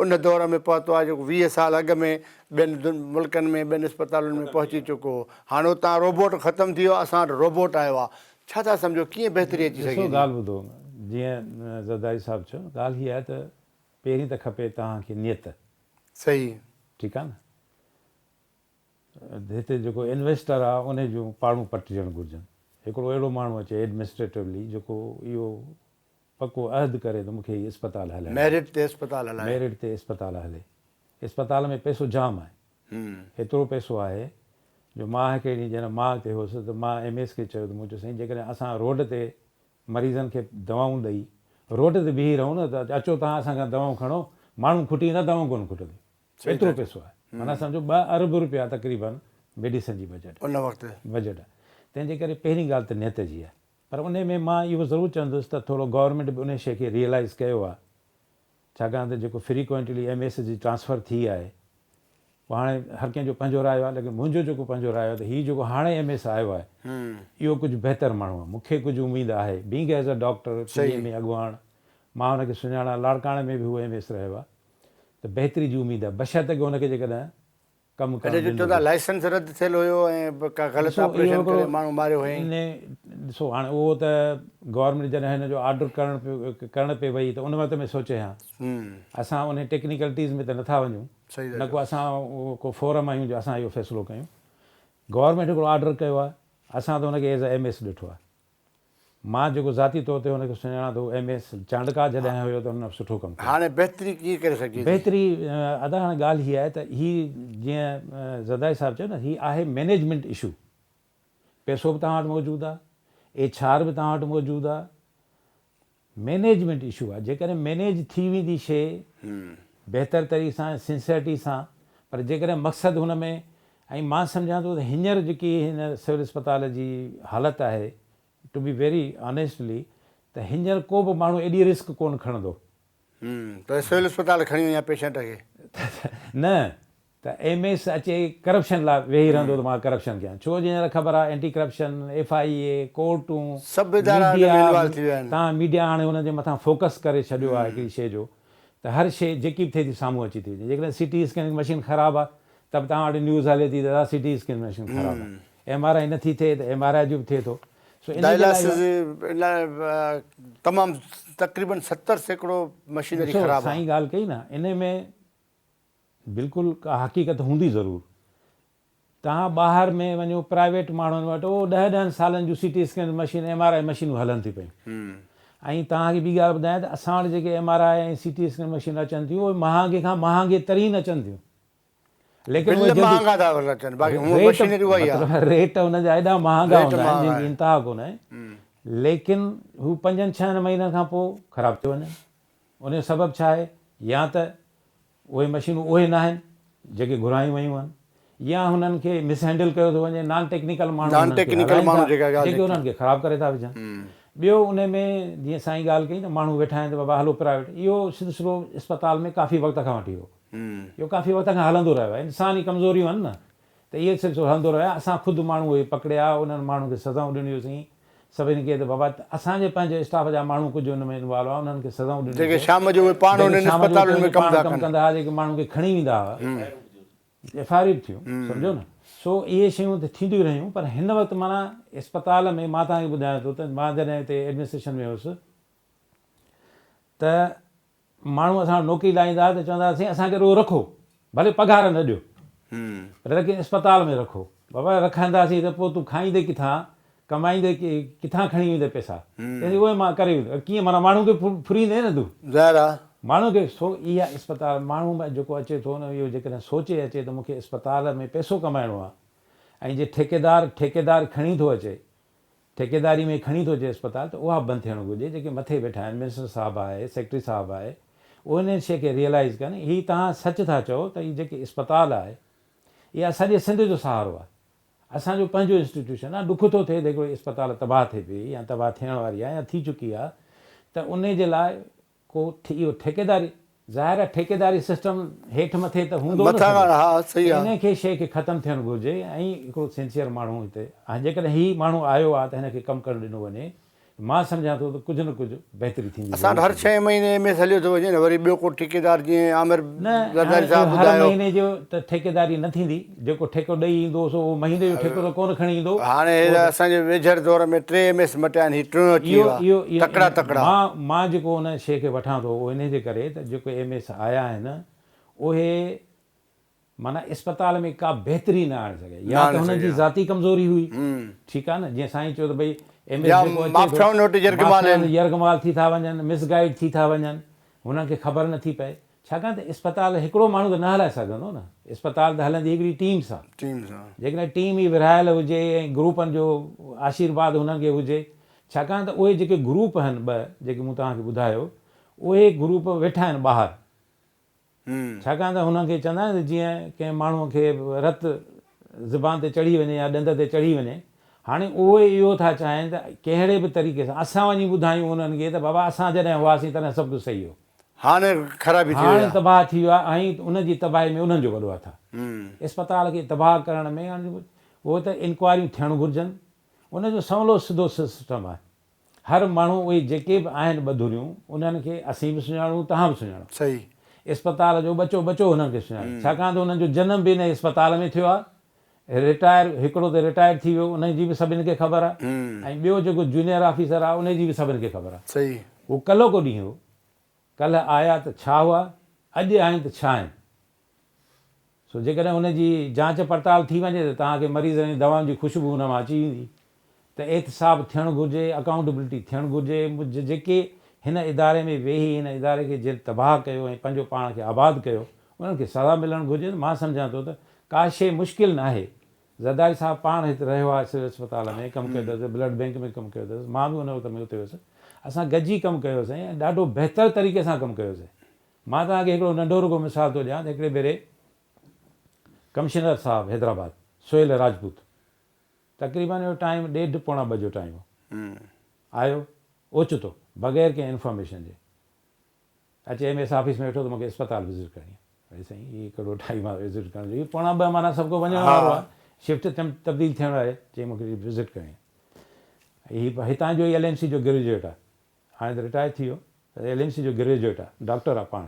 ان دور ۾ پهتو آهي جيڪو 20 سال اڳ ۾ ٻين ملڪن ۾ ٻين اسپتالن ۾ پهچي چڪو هو هاڻي اتان روبوٽ ختم ٿي ويو آهي اسان وٽ روبوٽ آيو آهي ڇا ٿا سمجهو ڪيئن بهتري اچي ڏسو سگهي ٿي؟ ڳالهه ٻڌو جيئن زرداري صاحب چيو ڳالهه هي آهي ته پهرين ته کپي توهان کي نيت. صحيح. ٺيڪ آهي نه هتي جيڪو انويسٽر آهي انهي جون پاڙون پٽجڻ گهرجن هڪڙو اهڙو ماڻهو اچي ايڊمنسٽريٽولي جيڪو اهو پڪو عهد ڪري ته مون کي هي اسپتال هلائڻي آهي. ميرٽ تي اسپتال هلائي. ميرٽ تي اسپتال هلي. اسپتال ۾ پئسو جام آهي. ايترو پئسو آهي جو مان هڪڙي ڏينهن جڏهن مان اتي هوس ته مان ايم ايس کي چيو ته مون چيو سائين جيڪڏهن اسان روڊ تي مريضن کي دوائون ڏئي روڊ تي بيهي رهون نه ته اچو توهان اسان کان دوائون کڻو ماڻهو کٽي ايندا دوائون ڪونه کٽنديون. ايترو پئسو آهي. معنيٰ سمجهو ٻه ارب روپيا تقريبن ميڊيسن جي بجيٽ ان وقت. بجيٽ آهي. تنهن جي ڪري پهرين ڳالهه ته نيت جي آهي. پر انهي ۾ مان اهو ضرور چوندس ته ٿورو گورنمينٽ به انهي شيء کي ريئلائيز ڪيو آهي ڇاڪاڻ ته جيڪو فريڪوئنٽلي ايم ايس جي ٽرانسفر ٿي آهي پوء هاڻي هر ڪنهن جو پنهنجو رايو آهي ليڪن منهنجو جيڪو پنهنجو رايو آهي ته هي جيڪو هاڻي ايم ايس آيو آهي اهو ڪجهه بهتر ماڻهو آهي مون کي ڪجهه اميد آهي being as a doctor P M A اڳواڻ مان هن کي سڃاڻان لاڙڪاڻي ۾ به هو ايم ايس رهيو آهي ته بهتري جي اميد آهي بشرطيڪ هن کي جيڪڏهن ڪم ڪرڻ هن جو ڏنو چوندا وڃي. لائسنس رد ٿيل هيو ۽ ڪا غلط ڏسو اهو آپريشن هڪڙو ڪري ماڻهو ماريو هيائين. انهي ڏسو هاڻي اهو ته گورنمينٽ جڏهن هن جو آرڊر ڪرڻ پيو ڪرڻ پئي وئي ته ان وقت ۾ سوچي ها. اسان انهي ٽيڪنيڪلٽيز ۾ ته نٿا وڃون صحيح ٿا نه چئو. ڪو اسان ڪو فورم آهيون جو اسان اهو فيصلو ڪيون. گورنمينٽ هڪڙو آرڊر ڪيو آهي اسان ته ان کي ايز اي ايم ايس ڏٺو آهي. مان جيڪو ذاتي طور تي هن کي سڃاڻان ٿو ايم ايس چانڊڪا جڏهن هيو ته هن سٺو ڪم ڪيو. هاڻي بهتري ڪيئن ڪري سگهجي ٿي؟ بهتري ادا هاڻي ڳالهه هي آهي ته هي جيئن زرداري صاحب چيو نه هي آهي مئنيجمينٽ اشو پئسو به توهان وٽ موجود آهي ايڇ آر به توهان وٽ موجود آهي مئنيجمينٽ اشو آهي جيڪڏهن مئنيج ٿي ويندي شيء بهتر طريقي سان ۽ سنسيئرٽي سان پر جيڪڏهن مقصد هن ۾ ۽ مان سمجهان ٿو ته هينئر جيڪي هن سول اسپتال جي حالت آهي ٽو بي ويري آنيسٽلي ته هينئر ڪو به ماڻهو ايڏي رسڪ ڪونه کڻندو. ته سول اسپتال کڻي وڃان پيشنٽ کي. نه ته ايم ايس اچي ڪرپشن لاء ويهي رهندو ته مان ڪرپشن ڪيان ڇو جو هينئر خبر آهي اينٽي ڪرپشن، ايف I اي، ڪورٽون، سڀ ادارا ان ۾ ميڊيا، انوالو ٿي ويا آهن. تان ميڊيا هاڻي انهن جي مٿان فوڪس ڪري ڇڏيو آهي هڪڙي شيء جو ته هر شيء جيڪي به ٿئي ٿي سامهون اچي ٿي وڃي جيڪڏهن سي ٽي اسڪيننگ مشين خراب آهي ته به توهان وٽ نيوز هلي ٿي ته دادا سي ٽي اسڪين مشين خراب آهي ايم آر I نه ٿي ٿئي ته ايم آر I جو به ٿئي ٿو سو ان جي لاء ڊائلاسز لاء تمام تقريبن 70% مشينري ڏسو خراب آهي. سائين ڳالهه ڪئي نه انهي ۾ بلڪل ڪا حقيقت هوندي ضرور. توهان ٻاهر ۾ وڃو پرائيويٽ ماڻهن وٽ اهو ڏهه ڏهن سالن جون C T scan machine M R I مشينون هلن ٿي پيون. ۽ توهان کي ٻي ڳالهه ٻڌايان ته اسان وٽ جيڪي M R I ۽ C T scan machine اچن ٿيون اهي مهانگي کان مهانگي ترين اچن ٿيون. ليڪن اهي بل جلدي مهانگا ٿا اچن باقي هونء ريٽ مشينري اها ئي آهي. مطلب ريٽ ان جا ايڏا مهانگا ريٽ هوندا آهن مهانگا جن جي آهن. انتها ڪونهي ليڪن هو پنجن ڇهن مهينن کان پوء خراب ٿيو وڃن. ان جو سبب ڇا آهي؟ يا ته اهي مشينون اهي ناهن جيڪي گهرايون ويون آهن يا هنن کي مس هينڊل ڪيو ٿو وڃي، نان ٽيڪنيڪل ماڻهو نان انهن کي ٽيڪنيڪل هلائين ماڻهو ٿا جيڪا ڳالهه جيڪي نڪتي. انهن کي خراب ڪري ٿا وجهن. ٻيو ان ۾ جيئن سائين ڳالهه ڪئي ته ماڻهو ويٺا آهن ته بابا هلو پرائيويٽ، اهو سلسلو اسپتال ۾ ڪافي وقت کان وٺي هو. اهو ڪافي وقت کان هلندو رهيو آهي. انساني ڪمزوريون آهن نه ته اهي سلسلو هلندو رهيو آهي. اسان خود ماڻهو اهي پڪڙيا، انهن ماڻهن کي سزائون ڏنيوسين، سڀني کي ته بابا اسان جي پنهنجي اسٽاف جا ماڻهو ڪجهه ان ۾ انوالو هئا، انهن کي سزائون جيڪي ڏنيوسين. شام جو اهي پاڻ جيڪي انهن شام جو اتي اسپتالن ۾ وڃي ڪم پاڻ ٿا ڪم ڪن. ڪندا هئا، جيڪي ماڻهن کي کڻي ويندا هئا، ايف I R به ٿيون، سمجهو نه. سو اهي شيون ته ٿينديون رهيون پر هن وقت معنيٰ اسپتال ۾ مان توهان کي ٻڌايان ٿو ته مان جڏهن هتي ايڊمنسٽريشن ۾ هيس ته ماڻهو اسان وٽ نوڪري لاء ايندا هئا ته چوندا هئا سائين اسان کي رڳو رکو ڀلي پگهار نه ڏيو پر ليڪن اسپتال ۾ رکو. بابا رکنداسين ته پوء تون کائيندي ڪٿان ڪمائيندي ڪٿان کڻي ويندي پئسا؟ چيائين اهي مان ڪري ويندس. ڪيئن معنيٰ ماڻهو کي ڦريندين نه تون. ظاهر آ. ماڻهو کي سو اها اسپتال ماڻهو جيڪو اچي ٿو نه اهو جيڪڏهن سوچي اچي ته مون کي اسپتال ۾ پئسو ڪمائڻو آ ۽ جي ٺيڪيدار ٺيڪيدار کڻي ٿو اچي ٺيڪيداري ۾ کڻي ٿو اچي اسپتال ته اها بند ٿيڻ گهرجي جيڪي مٿي ويٺا آهن منسٽر صاحب آهي سيڪريٽري صاحب آهي اهي انهن شيء کي ريئلائيز ڪن هي توهان سچ ٿا چئو ته هي جيڪي اسپتال آهي اها سڄي سنڌ جو سهارو آهي اسان جو پنهنجو انسٽيٽيوشن آهي ڏک ٿو ٿئي ته هڪڙو اسپتال تباهه ٿئي پئي يا تباهه ٿيڻ واري آهي يا ٿي چڪي آهي ته انهي جي لاء ڪو اهو ٺيڪيداري ظاهر آهي ٺيڪيداري سسٽم هيٺ مٿي ته هوندو نه مٿان سڄو ها صحيح ته آ. انهي کي شيء کي ختم ٿيڻ گهرجي ۽ هڪڙو سنسيئر ماڻهو هتي ۽ جيڪڏهن هي ماڻهو آيو آهي ته هن کي ڪم ڪرڻ ڏنو وڃي ته مان سمجهان ٿو ته ڪجهه نه ڪجهه بهتري ٿيندي اسان وٽ ضرور هر ٿيندي. ڇهين مهيني ايم ايس هليو ٿو وڃي نه وري ٻيو ڪو ٺيڪيدار جيئن عامر نه زرداري هاڻي صاحب اهو هر ٻڌايو. مهيني جو ته ٺيڪيداري نه ٿيندي جيڪو ٺيڪو ڏئي ايندو سو اهو مهيني جو ٺيڪو ته ڪونه کڻي ايندو هاڻي اهو ته اسان جي ويجهڙ دور ۾ ٽي ايم ايس مٽيا آهن هي ٽيون اچي اهو ويو آهي اهو اهو تڪڙا تڪڙا. مان مان جيڪو ان شيء کي وٺان ٿو اهو انهي جي ڪري ته جيڪو ايم ايس آيا آهن اهي معنيٰ اسپتال ۾ ڪا بهتري نه آڻي سگهيا نه يا ته آڻي هنن جي سگهيا. ذاتي ڪمزوري هئي ٺيڪ آهي نه جيئن سائين چيو ته ڀئي ايم ايس يا جيڪو اچي ٿو مافيائن وٽ يرغمال مافيائن آهن. يرغمال ٿي ٿا وڃن مس گائيڊ ٿي ٿا وڃن هنن کي خبر نه ٿي پئي ڇاڪاڻ ته اسپتال هڪڙو ماڻهو ته نه هلائي سگهندو نه، اسپتال ته هلندي هڪڙي ٽيم سان. ٽيم سان. جيڪڏهن ٽيم ئي ورهايل هجي ۽ گروپن جو آشيرواد هنن کي هجي، ڇاڪاڻ ته اهي جيڪي گروپ آهن ٻه جيڪي مون توهان کي ٻڌايو، اهي گروپ ويٺا آهن ٻاهر. ڇاڪاڻ ته هنن کي چوندا آهن ته جيئن ڪنهن ماڻهوء کي رت زبان تي چڙهي وڃي يا ڏند تي چڙهي وڃي، هاڻي اهي اهو ٿا چاهين ته ڪهڙي به طريقي سان اسان وڃي ٻڌايون انهن کي ته بابا اسان جڏهن هئاسين تڏهن سڀ ڪجهه صحيح هو. هاڻي خرابي ٿي وئي هاڻي آ. تباهه ٿي ويو آ ۽ ان جي تباهي ۾ انهن جو وڏو هٿ آ. اسپتال کي تباهه ڪرڻ ۾ هاڻي اهو ته انڪوائريون ٿيڻ گهرجن. ان جو سولو سڌو سسٽم آهي. هر ماڻهو اهي جيڪي به آهن ٻه ڌريون انهن کي اسين به سڃاڻون توهان به سڃاڻو. صحيح. اسپتال جو ٻچو ٻچو انهن کي سڃاڻي. ڇاڪاڻ ته انهن جو جنم به انهي اسپتال ۾ ٿيو آ. رٽائر هڪڙو ته رٽائر ٿي ويو انهي جي به سڀن کي خبر آ ۽ ٻيو جيڪو جونيئر آفيسر آ انهي جي به سڀن کي خبر آ. صحيح. هو ڪلهوڪو ڏينهن هو. ڪلهه آيا ته ڇا هئا، اڄ آهن ته ڇا آهن. سو جيڪڏهن ان جي جانچ پڙتال ٿي وڃي ته توهان کي مريضن ۽ دوائن جي خوشبو ان مان اچي ويندي ته احتساب ٿيڻ گهرجي، اڪائونٽبلٽي ٿيڻ گهرجي، جيڪي هن اداري ۾ ويهي هن اداري کي جن تباهه ڪيو ۽ پنهنجو پاڻ کي آباد ڪيو انهن کي سزا ملڻ گهرجي ته مان سمجهان ٿو ته ڪا شيء مشڪل ناهي. زرداري صاحب پاڻ هت رهيو آهي سول اسپتال ۾ ڪم ڪيو اٿس، بلڊ بئنڪ ۾ ڪم ڪيو اٿس، مان به ان وقت ۾ اتي هيس. اسان گڏجي ڪم ڪيوسين ۽ ڏاڍو بهتر طريقي سان ڪم ڪيوسين. مان توهان کي هڪڙو ننڍو رڳو مثال ٿو ڏيان ته هڪڙي ڀيري ڪمشنر صاحب حيدرآباد سهيل راجپوت تقريبن اهو ٽائيم ڏيڍ پوڻا ٻه جو ٽائيم هو آيو اوچتو بغير ڪنهن انفارميشن جي اچي ايم ايس آفيس ۾ ويٺو ته مونکي اسپتال وزٽ ڪرڻي آهي. اري سائين هي ڪهڙو ٽائيم آهي وزٽ ڪرڻ جو هي پوڻا ٻه معنيٰ سڀ ڪو وڃڻ وارو آهي شفٽ تبديل ٿيڻ واري چئي مونکي وزٽ ڪرڻي آهي هي هتان جو ئي ايل ايم سي جو گريجوئيٽ آهي هاڻي ته رٽائر ٿي ويو پر ايل ايم سي جو گريجوئيٽ آهي ڊاڪٽر آهي پاڻ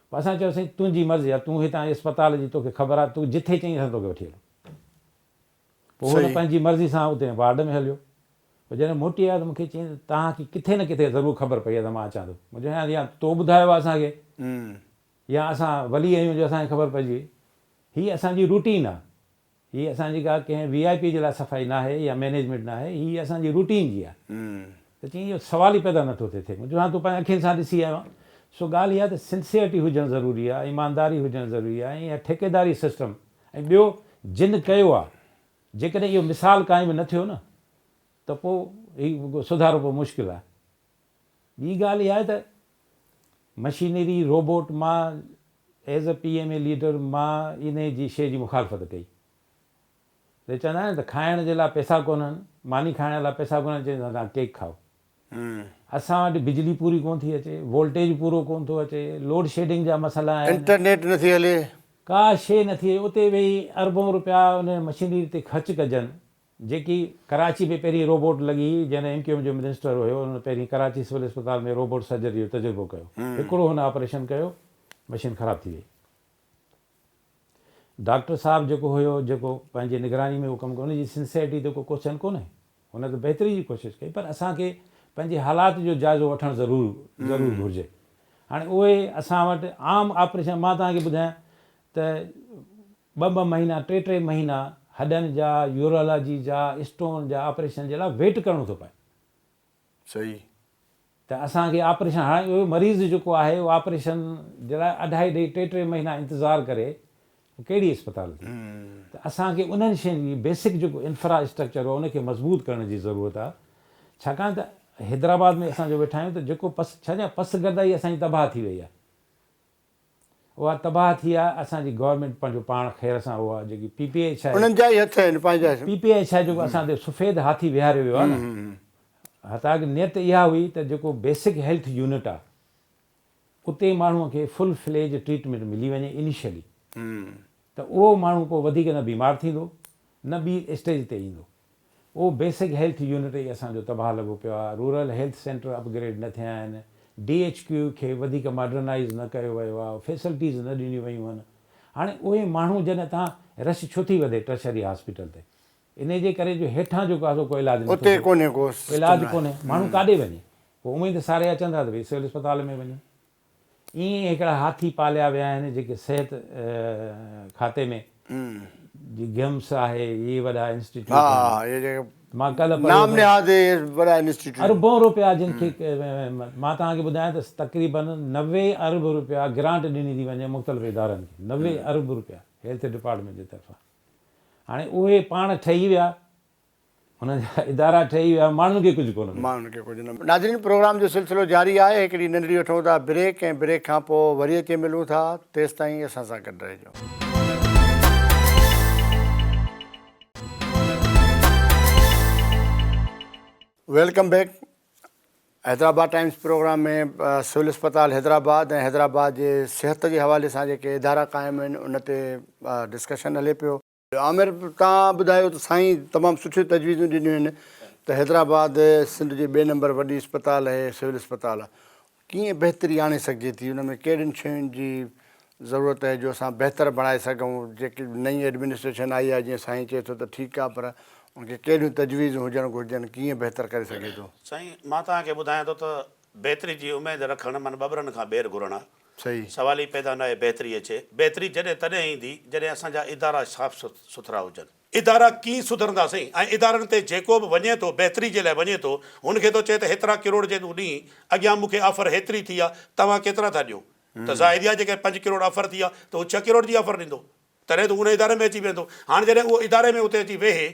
پوء اسان چيو سائين تنهنجي مرضي آهي تون هتان اسپتال جي توکي خبر آهي تون جٿي چئين اسان توکي وٺي هلون پوء هن پنهنجي مرضي سان اتي وارڊ ۾ هليو. پوء جڏهن موٽي آيو ته مون کي چيائين ته توهان کي ڪٿي نه ڪٿي ضرور خبر پئي آهي ته مان اچان ٿو. مون چيو يا تو ٻڌايو آهي اسان کي يا اسان ولي آهيون جو اسان کي خبر پئجي وئي. هي اسان جي روٽين آهي. هي اسان جي ڪا ڪنهن وي آء پي جي لاء صفائي ناهي يا مئنيجمينٽ ناهي. هي اسان جي روٽين جي آهي. ته چيائين اهو سوال ئي پيدا نٿو ٿئي ٿئي. مون چيو ها تون پنهنجي اکين سان ڏسي آيو آهين. سو ڳالهه اها ته سنسيئرٽي هجڻ ضروري آهي، ايمانداري هجڻ ضروري آهي ۽ اها ٺيڪيداري سسٽم ۽ ٻيو جن ڪيو آهي جيڪڏهن اهو مثال قائم نه ٿيو نه ته پوء هي سڌارو پوء مشڪل آهي. ٻي ڳالهه اها آهي ته مشينري روبوٽ مان as a P M A leader مان انهي جي شيء جي مخالفت ڪئي. ته چوندا آهن ته کائڻ جي لاء پئسا ڪونهن، ماني کائڻ لاء پئسا ڪونهن چون ٿا توهان ڪيڪ کائو. اسان وٽ بجلي پوري ڪونه ٿي اچي، وولٽيج پورو ڪونه ٿو اچي، لوڊ شيڊنگ جا مسئلا آهن. انٽرنيٽ نٿي هلي. ڪا شيء نٿي اچي، اتي ويهي اربون رپيا ان مشينري تي خرچ ڪجن، جيڪي ڪراچي ۾ پهرين روبوٽ لڳي هئي، جڏهن ايم ڪيو ايم جو منسٽر هيو، ان پهرين ڪراچي سول اسپتال ۾ روبوٽ سرجري جو تجربو ڪيو. هڪڙو هن آپريشن ڪيو، مشين خراب ٿي وئي. ڊاڪٽر صاحب جيڪو هيو، جيڪو پنهنجي نگراني ۾ اهو ڪم ڪيو، ان جي سنسيئرٽي تي ڪو ڪوئسچن ڪونهي. هن ته بهتري جي ڪوشش ڪئي، پر اسان کي پنهنجي حالات جو جائزو وٺڻ ضرور ضرور گهرجي. هاڻي اهي اسان وٽ عام آپريشن مان توهان کي ٻڌايان ته ٻه ٻه مهينا ٽي ٽي مهينا هڏن جا، يورولاجي جا، اسٽون جا آپريشن جي لاء ويٽ ڪرڻو ٿو پئي. صحيح. ته اسان کي آپريشن هاڻي اهو مريض جيڪو آهي اهو آپريشن جي لاء اڍائي ڏئي ٽي ٽي مهينا انتظار ڪري ڪهڙي اسپتال ٿي ته اسان کي انهن شين جي بيسڪ جيڪو انفرا اسٽرڪچر آهي ان کي مضبوط ڪرڻ جي ضرورت آهي ڇاڪاڻ ته حيدرآباد ۾ اسان جو ويٺا آهيون ته جيڪو پس ڇا جا پسگردائي اسان جي تباهه ٿي وئي آهي اها تباهه ٿي آهي اسان جي گورنمينٽ پنهنجو پاڻ خير سان اها جيڪي پي پي ايڇ I انهن جا ئي هٿ آهن پنهنجا. پي پي ايڇ I جيڪو اسان تي سفيد هاٿي ويهاريو ويو آهي نه حتاڪ نيت اها هئي ته جيڪو بيسڪ هيلٿ يونٽ آهي اتي ماڻهو کي فل فليج ٽريٽمينٽ ملي وڃي انيشلي ته اهو ماڻهو پوء وڌيڪ نه بيمار ٿيندو نه ٻي اسٽيج تي ايندو. اهو بيسڪ هيلٿ يونٽ ئي اسان جو تباهه لڳو پيو آهي، رورل هيلٿ سينٽر اپگريڊ نه ٿيا آهن، ڊي ايڇ ڪيو کي وڌيڪ ماڊرنائيز نه ڪيو ويو آهي، فيسلٽيز نه ڏنيون ويون آهن. هاڻي اهي ماڻهو جڏهن تان رش ڇو ٿي وڌي ٽرشري هاسپيٽل تي؟ انهي جي ڪري جو هيٺان جيڪو آهي سو ڪو علاج نٿو اتي ٿئي، ڪونهي ڪو علاج سسٽم ناهي. ڪونهي، ماڻهو ڪاڏي وڃي؟ پوء اميد ساري اچن ٿا ته ڀئي سول اسپتال ۾ وڃون. ائين ئي هڪڙا هاٿي پاليا ويا آهن جيڪي صحت کاتي ۾ جي گمس آهي اهي وڏا انسٽيٽيوٽ آهن مان ڪلهه پڙهيو نام نهاد وڏا انسٽيٽيوٽ اربون روپيا جن کي مان توهان کي ٻڌايان ته تقريبن 90 ارب روپيا گرانٽ ڏني ٿي وڃي مختلف ادارن کي 90 ارب روپيا هيلٿ ڊپارٽمينٽ جي طرفان هاڻي اهي پاڻ ٺهي ويا انهن جا ادارا ٺهي ويا ماڻهن کي ڪجهه ڪونه مليو. ماڻهن کي ڪجهه نه مليو. ناظرين پروگرام جو سلسلو جاري آهي هڪڙي ننڍڙي وٺون ٿا بريڪ ۽ بريڪ کان پوء وري اچي ملون ٿا تيستائين اسان سان گڏ رهجو. Welcome back Hyderabad Times programme ۾ civil اسپتال حيدرآباد ۽ حيدرآباد جي صحت جي حوالي سان جيڪي ادارا قائم آهن ان تي ڊسڪشن هلي پيو. عامر توهان ٻڌايو ته سائين تمام سٺيون تجويزون ڏنيون آهن ته حيدرآباد سنڌ جي ٻئي نمبر وڏي اسپتال آهي سول اسپتال ڪيئن بهتري آڻي سگهجي ٿي ان ۾ ڪهڙين شين جي ضرورت آهي جو اسان بهتر بڻائي سگهون جيڪي نئين ايڊمنسٽريشن آئي آهي جيئن سائين چئي ٿو ته ٺيڪ آهي پر ان کي ڪهڙيون تجويزون هجڻ گهرجن ڪيئن بهتر ڪري سگهي ٿو. سائين مان توهان کي ٻڌايان ٿو ته بهتري جي اميد رکڻ من ٻٻرن کان ٻير گهرڻ آهي. صحيح. سوال ئي پيدا ناهي بهتري اچي. بهتري جڏهن تڏهن ايندي جڏهن اسان جا ادارا صاف سٿرا هجن. ادارا ڪيئن سڌرندا سائين ۽ ادارن تي جيڪو به وڃي ٿو بهتري جي لاء وڃي ٿو هن کي ٿو چئي ته هيترا ڪروڙ جي تون ڏين اڳيان مون کي آفر هيتري ٿي آ توهان ڪيترا ٿا ڏيو ته ظاهري آ جيڪڏهن پنج ڪروڙ آفر ٿي آ ته هو ڇهه ڪروڙ جي آفر ڏيندو. تڏهن ته هو ان اداري ۾ اچي ويهندو. هاڻ جڏهن اهو اداري ۾ اتي اچي ويهي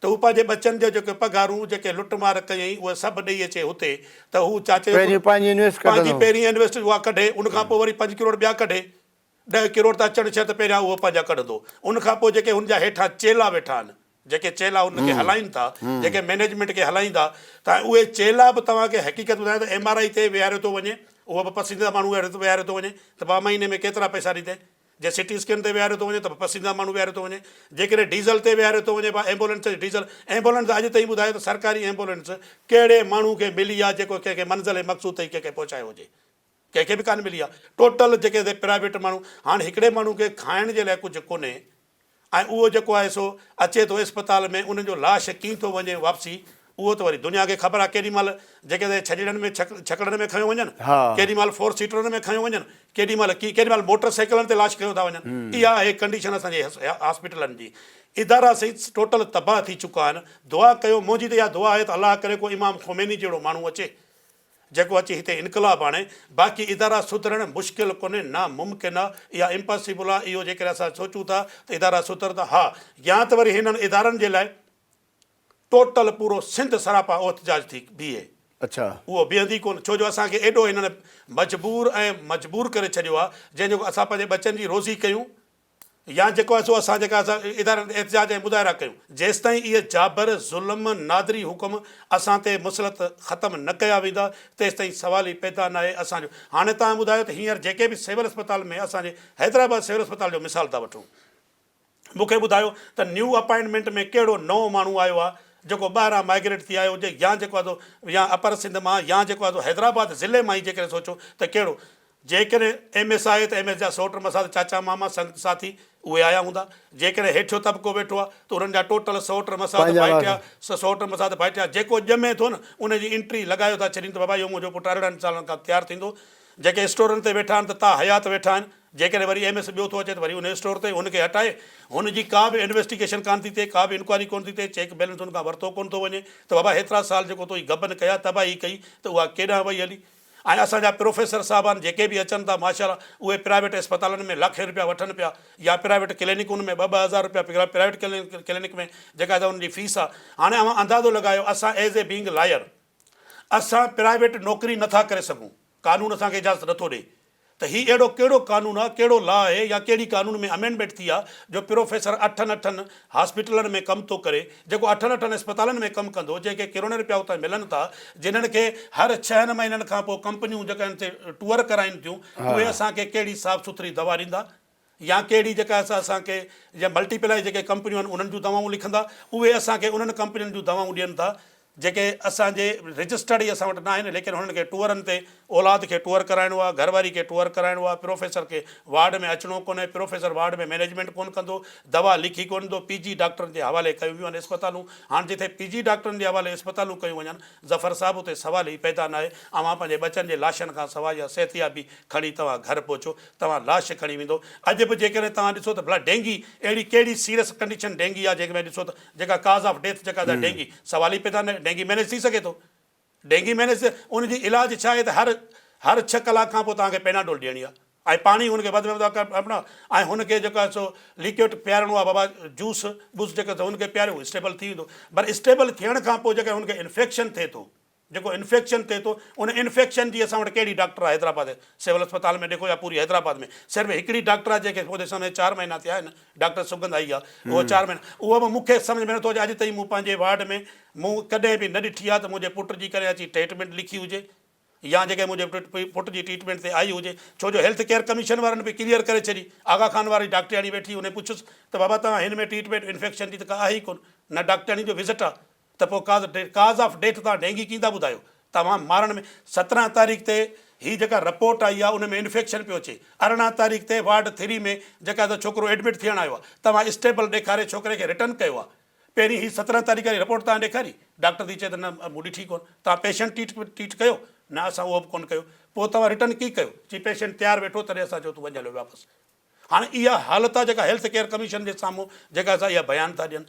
ته هو پنهنجي ٻچن جا جيڪي پگهارون، جيڪي لٽ مار ڪيائين، اهي سڀ ڏئي اچي هتي ته هو چاچي جو پهرين پنهنجي انويسٽ پنهنجي ڪڍندو. پهرين انويسٽ اها ڪڍي، ان کان پوء وري پنج ڪروڙ ٻيا ڪڍي. ڏهه ڪروڙ ته اچڻ شرط پهريان اهو پنهنجا ڪڍندو. ان کان پوء جيڪي هن جا هيٺان چيلا ويٺا آهن، جيڪي چيلا هن کي هلائين ٿا، جيڪي مئنيجمينٽ کي هلائيندا ته اهي چيلا به توهان کي حقيقت ٻڌايان ته ايم آر I تي ويهاريو ٿو وڃي، اهو به پسنديده ماڻهو ويهاريو ٿو وڃي ته ڀاء مهيني ۾ ڪيترا پئسا ڏيندين؟ جي سي ٽي اسڪين تي ويهاريو ٿو وڃي ته به پسنديده ماڻهو ويهاريو ٿو وڃي، جيڪڏهن ڊيزل تي ويهاريو ٿو وڃي ڀا ايمبولينس تي ڊيزل ايمبولينس اڄ تائين ٻڌايو ته سرڪاري ايمبولينس ڪهڙي ماڻهو کي ملي آ جيڪو ڪنهن کي منزل مقصود تائين ڪنهن کي پهچايو هجي ڪنهن کي به ڪانه ملي آ ٽوٽل جيڪي سي پرائيويٽ ماڻهو هاڻ هڪڙي ماڻهو کي کائڻ جي لاء ڪجهه ڪونهي ۽ اهو جيڪو آهي سو اچي ٿو اسپتال ۾ ان جو لاش ڪين ٿو وڃي واپسي اهو ته وري دنيا کي خبر آهي ڪيڏي مهل جيڪي ڇڄڙن ۾ ڇڪڙن ۾ کنيو وڃن، ڪيڏي مهل فور سيٽرن ۾ کنيو وڃن، ڪيڏي مهل ڪي ڪيڏي مهل موٽر سائيڪلن تي لاش کنيو ٿا وڃن. اها آهي ڪنڊيشن اسان جي هاسپيٽلن جي. ادارا سائين ٽوٽل تباهه ٿي چڪا آهن. دعا ڪيو منهنجي ته اها دعا آهي ته الله ڪري ڪو امام خميني جهڙو ماڻهو اچي جيڪو اچي هتي انقلاب آڻي. باقي ادارا سڌرڻ مشڪل ڪونهي نا ممڪن آ اها امپاسيبل آ اهو جيڪڏهن اسان سوچون ٿا ته ادارا سڌرندا ها يا ته وري هنن ادارن جي لاء ٽوٽل پورو سنڌ سراپا احتجاج ٿي بيهي. اڇا. اهو بيهندي ڪونه ڇو جو اسان کي ايڏو هنن مجبور ۽ مجبور ڪري ڇڏيو آهي جنهن جو اسان پنهنجي ٻچن جي روزي ڪيون يا جيڪو آهي سو اسان جيڪا اسان ادارن تي احتجاج ۽ مظاهرا ڪيون جيستائين اهي جابر ظلم نادري حڪم اسان تي مسلط ختم نه ڪيا ويندا تيستائين سوال ئي پيدا ناهي اسان جو هاڻي توهان ٻڌايو ته هينئر جيڪي به سول اسپتال ۾ اسان جي حيدرآباد سول اسپتال جو مثال ٿا وٺون مون کي ٻڌايو ته نيو اپائنٽمينٽ ۾ ڪهڙو نئون ماڻهو آيو آهي جيڪو ٻاهران مائگريٽ ٿي آيو هجي يا جيڪو آهي سو يا اپر سنڌ مان يا جيڪو آهي سو حيدرآباد ضلعي مان ئي جيڪڏهن سوچو ته ڪهڙو جيڪڏهن ايم ايس آهي ته ايم ايس جا سئوٽ مسات چاچا ماما سنگت ساٿي اهي آيا هوندا جيڪڏهن هيٺيون طبقو ويٺو آهي ته انهن جا ٽوٽل سئوٽ مسات پنهنجا ڀائٽيا وارث. سئوٽ مسات ڀائٽيا جيڪو ڄمي ٿو نه ان جي انٽري لڳايو ٿا ڇڏين ته بابا اهو منهنجو پٽ 18 سالن کان تيار ٿيندو جيڪي اسٽورن تي ويٺا آهن ته تا حيات ويٺا آهن، جيڪڏهن وري ايم ايس ٻيو ٿو اچي ته وري ان اسٽور تي هن کي هٽائي، هن جي ڪا به انويسٽيگيشن ڪانه ٿي ٿئي، ڪا به انڪوائري ڪونه ٿي ٿئي، چيڪ بيلنس هن کان ورتو ڪونه ٿو وڃي ته بابا هيترا سال جيڪو تو هي غبن ڪيا، تباهي ڪئي ته اها ڪيڏانهن وئي هلي؟ ۽ اسان جا پروفيسر صاحبان جيڪي به اچن ٿا ماشاء الله اهي پرائيويٽ اسپتالن ۾ لاکين رپيا وٺن پيا يا پرائيويٽ ڪلينڪن ۾ ٻه ٻه هزار رپيا پرائيويٽ ڪلينڪ ۾ جيڪا انهن جي فيس آهي. هاڻي اوهان اندازو لڳايو اسان ايز اي بينگ لائر اسان پرائيويٽ نوڪري نٿا ڪري سگهون، قانون اسان کي اجازت نٿو ڏئي ته هي اهڙو ڪهڙو قانون آ، ڪهڙو لا آهي يا ڪهڙي قانون ۾ امينڊمينٽ ٿي آ جو پروفيسر اٺن اٺن هاسپيٽلن ۾ ڪم ٿو ڪري، جيڪو اٺن اٺن اسپتالن ۾ ڪم ڪندو، جنهن کي ڪروڙين رپيا اتان ملن ٿا، جنھن کي هر ڇهن مهينن کان پوء ڪمپنيون جيڪا آهن سي ٽوئر ڪرائين ٿيون، اهي اسان کي ڪهڙي صاف سٿري دوا ڏيندا؟ يا ڪهڙي جيڪا اسان اسان کي يا ملٽي پلائي جيڪي ڪمپنيون آهن انهن جون دوائون لکندا اهي اسان کي انهن ڪمپنين جون دوائون ڏين ٿا جيڪي اسان جي رجسٽرڊ ئي اسان وٽ نه آهن ليڪن هنن کي ٽوئرن تي اولاد کي ٽوئر ڪرائڻو آهي گهر واري کي ٽوئر ڪرائڻو آهي پروفيسر کي وارڊ ۾ اچڻو ڪونهي پروفيسر وارڊ ۾ مئنيجمينٽ ڪونه ڪندو دوا لکي ڪونه ڏيندو پي جي ڊاڪٽرن جي حوالي ڪيون ويون آهن اسپتالون هاڻ جتي پي جي ڊاڪٽرن جي حوالي اسپتالون ڪيون وڃن ظفر صاحب اتي سوال ئي پيدا ناهي اوهان پنهنجي ٻچن جي لاشن کان سواء يا صحتيابي کڻي توهان گهر پهچو توهان لاش کڻي ويندو. اڄ به جيڪڏهن توهان ڏسو ته ڀلا ڊينگي اهڙي ڪهڙي سيريس ڪنڊيشن ڊينگي آهي جنهن ۾ ڏسو ته جيڪا ڪاز آف ڊيٿ جيڪا آهي ڊينگي سوال ئي پيدا نه ڊينگي مينيج ٿي سگهي ٿو ڊينگي مينيج ان جي علاج ڇا آهي ته هر هر ڇهه ڪلاڪ کان پوء توهان کي پيناڊول ڏيڻي آهي ۽ پاڻي هن کي وڌ ۾ وڌ اپنا ۽ هن کي جيڪو آهي سو ليڪوڊ پيارڻو آهي بابا جوس بوس جيڪو هن کي پياريو اسٽيبل ٿي ويندو پر اسٽيبل ٿيڻ کان پوء جيڪڏهن هن کي انفيڪشن ٿئي ٿو جيڪو انفيڪشن ٿئي ٿو ان انفيڪشن جي اسان وٽ ڪهڙي ڊاڪٽر آهي حيدرآباد سول اسپتال ۾ ڏيکو يا پوري حيدرآباد ۾ صرف هڪڙي ڊاڪٽر آهي جنهن کي پوء ڏسڻ ۾ چار مهينا ٿيا آهن ڊاڪٽر سگند آئي آهي اهو چار مهينا اهو به مون کي سمجهه ۾ نٿو اچي اڄ تائين مون پنهنجي وارڊ ۾ مون ڪڏهن به نه ڏٺي آهي ته منهنجي پٽ جي ڪڏهن اچي ٽريٽمينٽ لکي هجي يا جيڪڏهن منهنجي پٽ جي ٽريٽمينٽ تي آئي هجي ڇو جو هيلٿ ڪيئر ڪميشن وارن به ڪليئر ڪري ڇڏي آغا خان واري ڊاڪٽرياڻي ويٺي ان پڇيس ته بابا توهان هن ۾ ٽريٽمينٽ انفيڪشن جي ته ڪا آهي ئي ڪونه نه ڊاڪٽرياڻي جو وزٽ آهي ته پوء ڪاز ڪاز آف ڊيٿ توهان ڊينگي ڪيئن ٿا ٻڌايو؟ توهان مارڻ ۾ 17 تاريخ تي هي جيڪا رپورٽ آئي آهي ان ۾ انفيڪشن پيو اچي 18 تاريخ تي وارڊ ٿري ۾ جيڪا ته ڇوڪرو ايڊمٽ ٿيڻ آيو آهي توهان اسٽيبل ڏيکاري ڇوڪري کي رٽن ڪيو آهي پهرين هي 17 تاريخ واري رپورٽ توهان ڏيکاري ڊاڪٽر ٿي چئي ته نه مون ڏٺي ڪونه توهان پيشنٽ ٽريٽ ٽريٽ ڪيو نه اسان اهو به ڪونه ڪيو پوء توهان رٽن ڪي ڪيو چي پيشنٽ تيار ويٺو تڏهن اسان چيو تون وڃ هليو واپس هاڻي اها حالت آهي جيڪا هيلٿ ڪيئر ڪميشن جي سامهون جيڪا اسان اها بيان ٿا ڏين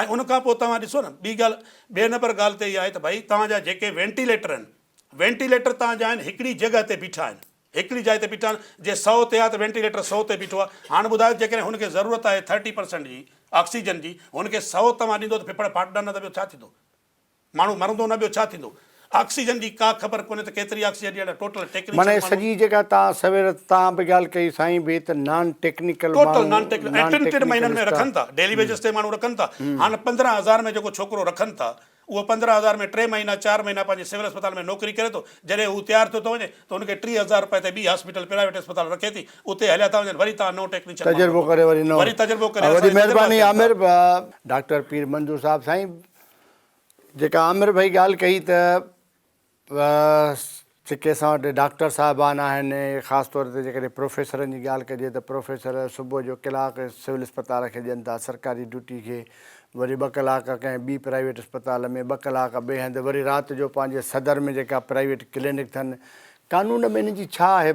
۽ ان کان پوء توهان ڏسو نه ٻي ڳالهه ٻئي نمبر ڳالهه تي اها آهي ته ڀائي توهان جا جيڪي وينٽيليٽر آهن وينٽيليٽر توهان جا آهن هڪڙي جڳهه تي بيٺا آهن هڪڙي جاء تي بيٺا آهن جي سئو تي آهي ته وينٽيليٽر سئو تي بيٺو آهي هاڻ ٻڌايو جيڪڏهن هن کي ضرورت آهي ٿرٽي پرسنٽ جي آڪسيجن جي هن کي سئو توهان ڏيندو ته ڦڦڙ ڦاٽندا نه ته ٻيو ڇا ٿيندو ماڻهو مرندو نه ٻيو ڇا ٿيندو. آڪسيجن جي ڪا خبر ڪونهي ته ڪيتري آڪسيجن ڏيڻ ٽوٽل ٽيڪنيشن معنيٰ ماڻهو. سڄي جيڪا تان سوير تان به ڳالهه ڪئي سائين به ته نان ٽيڪنيڪل ٽوٽل ماڻهو نان ٽيڪنيڪل ۽ نان ٽن ٽن ٽيڪنيڪل مهينن ۾ اسٽاف رکن ٿا ڊيلي ويجز تي ماڻهو رکن ٿا هاڻ 15 هزار ۾ جيڪو ڇوڪرو رکن ٿا اهو 15 هزار ۾ ٽي مهينا چار مهينا پنهنجي سول اسپتال ۾ نوڪري ڪري ٿو جڏهن هو تيار ٿيو ٿو وڃي ته هن کي 30 هزار رپئي تي ٻي هاسپيٽل پرائيويٽ اسپتال رکي ٿي اتي هليا ٿا وڃن وري تان نئون ٽيڪنيشن ماڻهو تجربو ڪري وري نئون وري تجربو ڪري وڏي اسان جا تجربا مهرباني ٿين ٿا. عامر ڊاڪٽر پير منظور صاحب سائين جيڪا عامر ڀائي ڳالهه ڪئي ته جيڪي اسان وٽ ڊاڪٽر صاحبان آهن خاص طور تي جيڪڏهن پروفيسرن جي ڳالهه ڪجي ته پروفيسر صبح جو ڪلاڪ سول اسپتال کي ڏين ٿا سرڪاري ڊيوٽي کي وري ٻه ڪلاڪ ڪنهن ٻي پرائيويٽ اسپتال ۾ ٻه ڪلاڪ ٻئي هنڌ وري رات جو پنهنجي صدر ۾ جيڪا پرائيويٽ ڪلينڪ اٿن قانون ۾ انهن جي ڇا آهي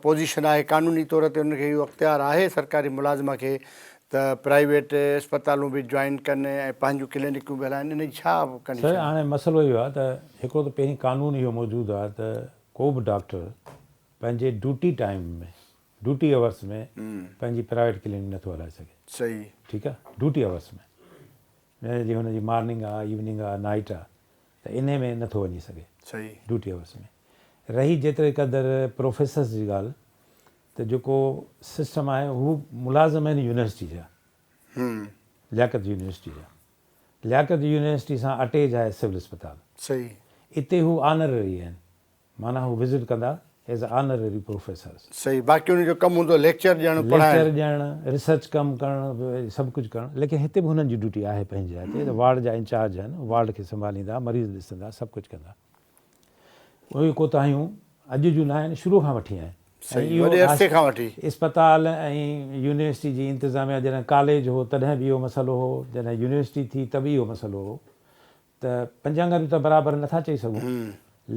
پوزيشن آهي قانوني طور تي انهن کي اهو اختيار آهي سرڪاري ملازم کي ته پرائيويٽ اسپتالون به جوائن ڪن ۽ پنهنجون ڪلينڪون به هلائن ان جي ڇا ڪنڊيشن سر هاڻي مسئلو اهو آهي ته هڪڙو ته پهرين قانون اهو موجود آهي ته ڪو به ڊاڪٽر پنهنجي ڊيوٽي ٽائيم ۾ ڊيوٽي اورس ۾ پنهنجي پرائيويٽ ڪلينڪ نٿو هلائي سگهي. صحيح. ٺيڪ آهي ڊيوٽي اورس ۾ يعني جي هن جي مارننگ آهي ايوننگ آهي نائيٽ آهي ته انهي ۾ نٿو وڃي سگهي. صحيح. ڊيوٽي اورس ۾ رهي جيتري قدر پروفيسرس جي ڳالهه ته جيڪو سسٽم آهي هو ملازم آهن يونيورسٽي جا لياقت يونيورسٽي جا لياقت يونيورسٽي سان اٽيچ آهي سول اسپتال صحيح. اتي هو آنرري آهن معنيٰ هو وزٽ ڪندا ايز آنرري پروفيسرس. صحيح باقي انهن جو ڪم هوندو ليڪچر ڏيڻ پڙهائڻ. ليڪچر ڏيڻ ريسرچ ڪم ڪرڻ سڀ ڪجهه ڪرڻ ليڪن هتي به هنن جي ڊيوٽي آهي پنهنجي جاء تي ته وارڊ جا انچارج آهن وارڊ کي سنڀاليندا مريض ڏسندا سڀ ڪجهه ڪندا. اهي ڪوتاهيون اڄ جون نه آهن شروع کان وٺي آهن صحيح وڏي عرصي کان وٺي. اسپتال ۽ يونيورسٽي جي انتظاميا جڏهن ڪاليج هو تڏهن به اهو مسئلو هو جڏهن يونيورسٽي ٿي ته به اهو مسئلو هو ته پنجانگريون ته برابر نٿا چئي سگهون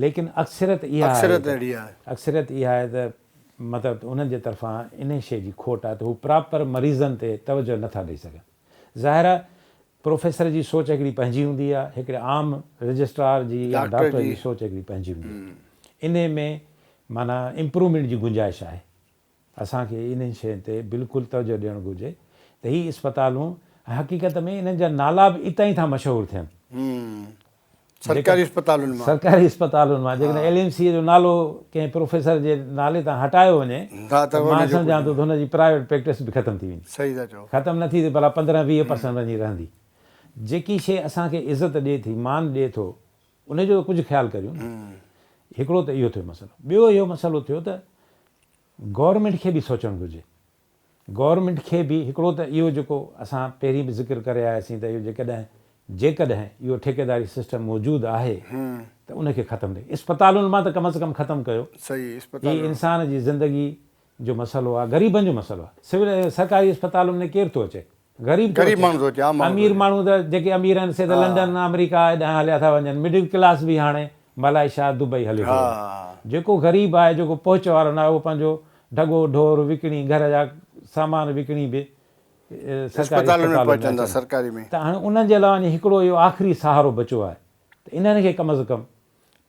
ليڪن اڪثريت اها آهي اڪثريت اهڙي آهي. اڪثريت اها آهي ته مطلب انهن جي طرفان انهي شيء جي کوٽ آهي ته هو پراپر مريضن تي توجه نٿا ڏئي سگهن ظاهر آهي پروفيسر جي سوچ هڪڙي پنهنجي هوندي آهي هڪڙي عام رجسٽرار جي يا ڊاڪٽر جي سوچ هڪڙي پنهنجي هوندي آهي انهي ۾ معنيٰ امپروومينٽ جي گنجائش آهي اسان کي انهن شين تي بلڪل توجه ڏيڻ گهرجي ته هي اسپتالون حقيقت ۾ انهن جا نالا به اتان ئي ٿا مشهور ٿين. سرڪاري اسپتالن مان. سرڪاري اسپتالن مان جيڪڏهن ايل ايم سي جو نالو ڪنهن پروفيسر جي نالي تان هٽايو وڃي ته مان سمجهان ٿو ته هن جي پرائيويٽ پريڪٽس به ختم ٿي ويندي. صحيح ٿا چئو. ختم نه ٿي ته ڀلا 15 20 پرسنٽ وڃي رهندي. جيڪي شيء اسان کي عزت ڏئي ٿي، مان ڏئي ٿو، ان جو ته ڪجهه خيال ڪريون نه. هڪڙو ته اهو ٿيو مسئلو. ٻيو اهو مسئلو ٿيو ته گورنمينٽ کي به سوچڻ گهرجي. گورنمينٽ کي به هڪڙو ته اهو جيڪو اسان پهرين به ذڪر ڪري آياسين ته اهو جيڪڏهن جيڪڏهن اهو ٺيڪيداري سسٽم موجود آهي ته ان کي ختم ڪيو. اسپتالن مان ته ڪم از ڪم ختم ڪيو. هي انسان جي زندگي جو مسئلو آهي، غريبن جو مسئلو آهي. سول سرڪاري اسپتالن ۾ ڪير ٿو اچي؟ غريب ٿو اچي. امير ماڻهو ته جيڪي امير آهن سي ته لنڊن، آمريڪا هيڏانهن هليا ٿا وڃن. مڊل ڪلاس به هاڻي ملائيشيا، دبئي هليو ٿو وڃي. جيڪو غريب آهي، جيڪو پهچ وارو ناهي اهو پنهنجو ڍڳو ڍور وڪڻي، گهر جا سامان وڪڻي به سرڪاري اسپتالن ۾ اچن ٿا ته هاڻي انهن جي لاء وڃي هڪڙو اهو آخري سهارو بچيو آهي ته انهن کي ڪم از ڪم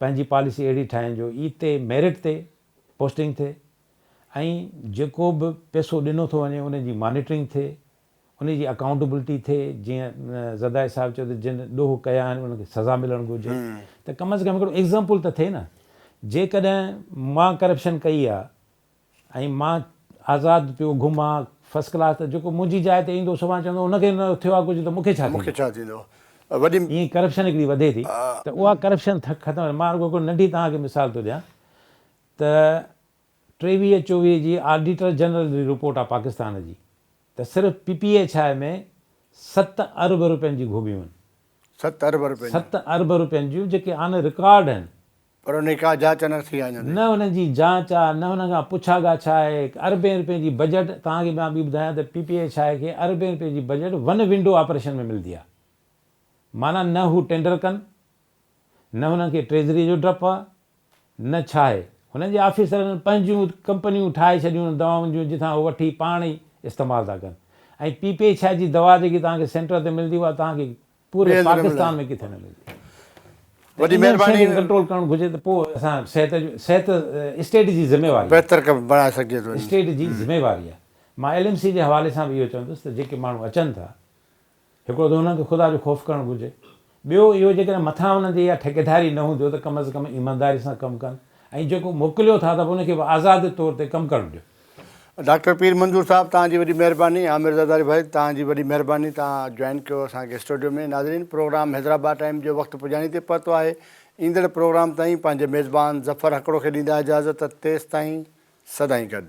پنهنجي پاليسي اهڙي ٺاهين جو اتي ميرٽ تي پوسٽنگ ٿئي ۽ جيڪو به پئسو ڏنو ٿو وڃي ان جي مانيٽرنگ ٿئي، ان جي اڪائونٽبلٽي ٿئي، جيئن زرداري صاحب چيو ته جن ڏوهه ڪيا آهن انهن کي سزا ملڻ گهرجي ته ڪم از ڪم هڪڙو ايگزامپل ته ٿئي نه جيڪڏهن مان ڪرپشن ڪئي آهي ۽ مان آزاد پيو گهمان فرسٽ ڪلاس ته جيڪو منهنجي جاء تي ايندو سڀاڻي چوندو ان کي نه ٿيو آهي ڪجهه ته مون کي ڇا مون کي ڇا ٿيندو؟ وڏي. ائين ڪرپشن هڪڙي وڌي ٿي ته اها ڪرپشن ختم مان رڳو هڪڙو ننڍي توهان کي مثال ٿو ڏيان ته 23 24 جي آڊيٽر جنرل جي رپورٽ آ پاڪستان جي ته صرف پي پي ايڇ I ۾ 7 ارب روپين جي گهوٻيون آهن. 7 ارب روپين جون. 7 ارب روپين جون جيڪي آن رڪارڊ آهن. پر انهي ڪا جاچ نه ٿي آ اڃا تائين. نه انهن جي جاچ آ نه انهن کان پڇا ڳاڇا آهي. اربين روپين جي بجيٽ توهان کي مان ٻي ٻڌايان ته پي پي ايڇ I کي اربين روپين جي بجيٽ ون ونڊو آپريشن ۾ ملدي آ معنيٰ نه هو ٽينڊر ڪن نه هنن کي ٽريزري جو ڊپ آ نه ڇاهي. هنن جي آفيسرن پنهنجون ڪمپنيون ٺاهي ڇڏيون آهن دوائن جون جتان هو وٺي پاڻ ئي استعمال ٿا ڪن ۽ پي پي ايڇ I جي دوا جيڪي توهان کي سينٽر تي ملندي اها توهان کي پوري پاڪستان ۾ ڪٿي نه ملندي. ته انهن شين کي ڪنٽرول ڪرڻ گهرجي ته پوء اسان صحت جو صحت اسٽيٽ جي ذميواري آهي. بهتر بڻائي سگهجي ٿو. اسٽيٽ جي ذميواري آهي. مان ايل ايم سي جي حوالي سان به اهو چوندس ته جيڪي ماڻهو اچن ٿا هڪڙو ته انهن کي خدا جو خوف ڪرڻ گهرجي. ٻيو اهو جيڪڏهن مٿان انهن تي اها ٺيڪيداري نه هوندي ته ڪم از ڪم ايمانداري سان ڪم ڪن ۽ جيڪو موڪليو ٿا ته به ان کي به آزاد طور تي ڪم ڪرڻ ڏيو. ڊاڪٽر پير منظور صاحب توهان جي وڏي مهرباني عامر زرداري ڀائي توهان جي وڏي مهرباني توهان جوائن ڪيو اسان کي اسٽوڊيو ۾ ناظرين پروگرام حيدرآباد ٽائيم جو وقت پڄاڻي تي پهتو آهي ايندڙ پروگرام تائين پنهنجي ميزبان ظفر هڪڙو کي ڏيندا اجازت تيستائين سدائين گڏ.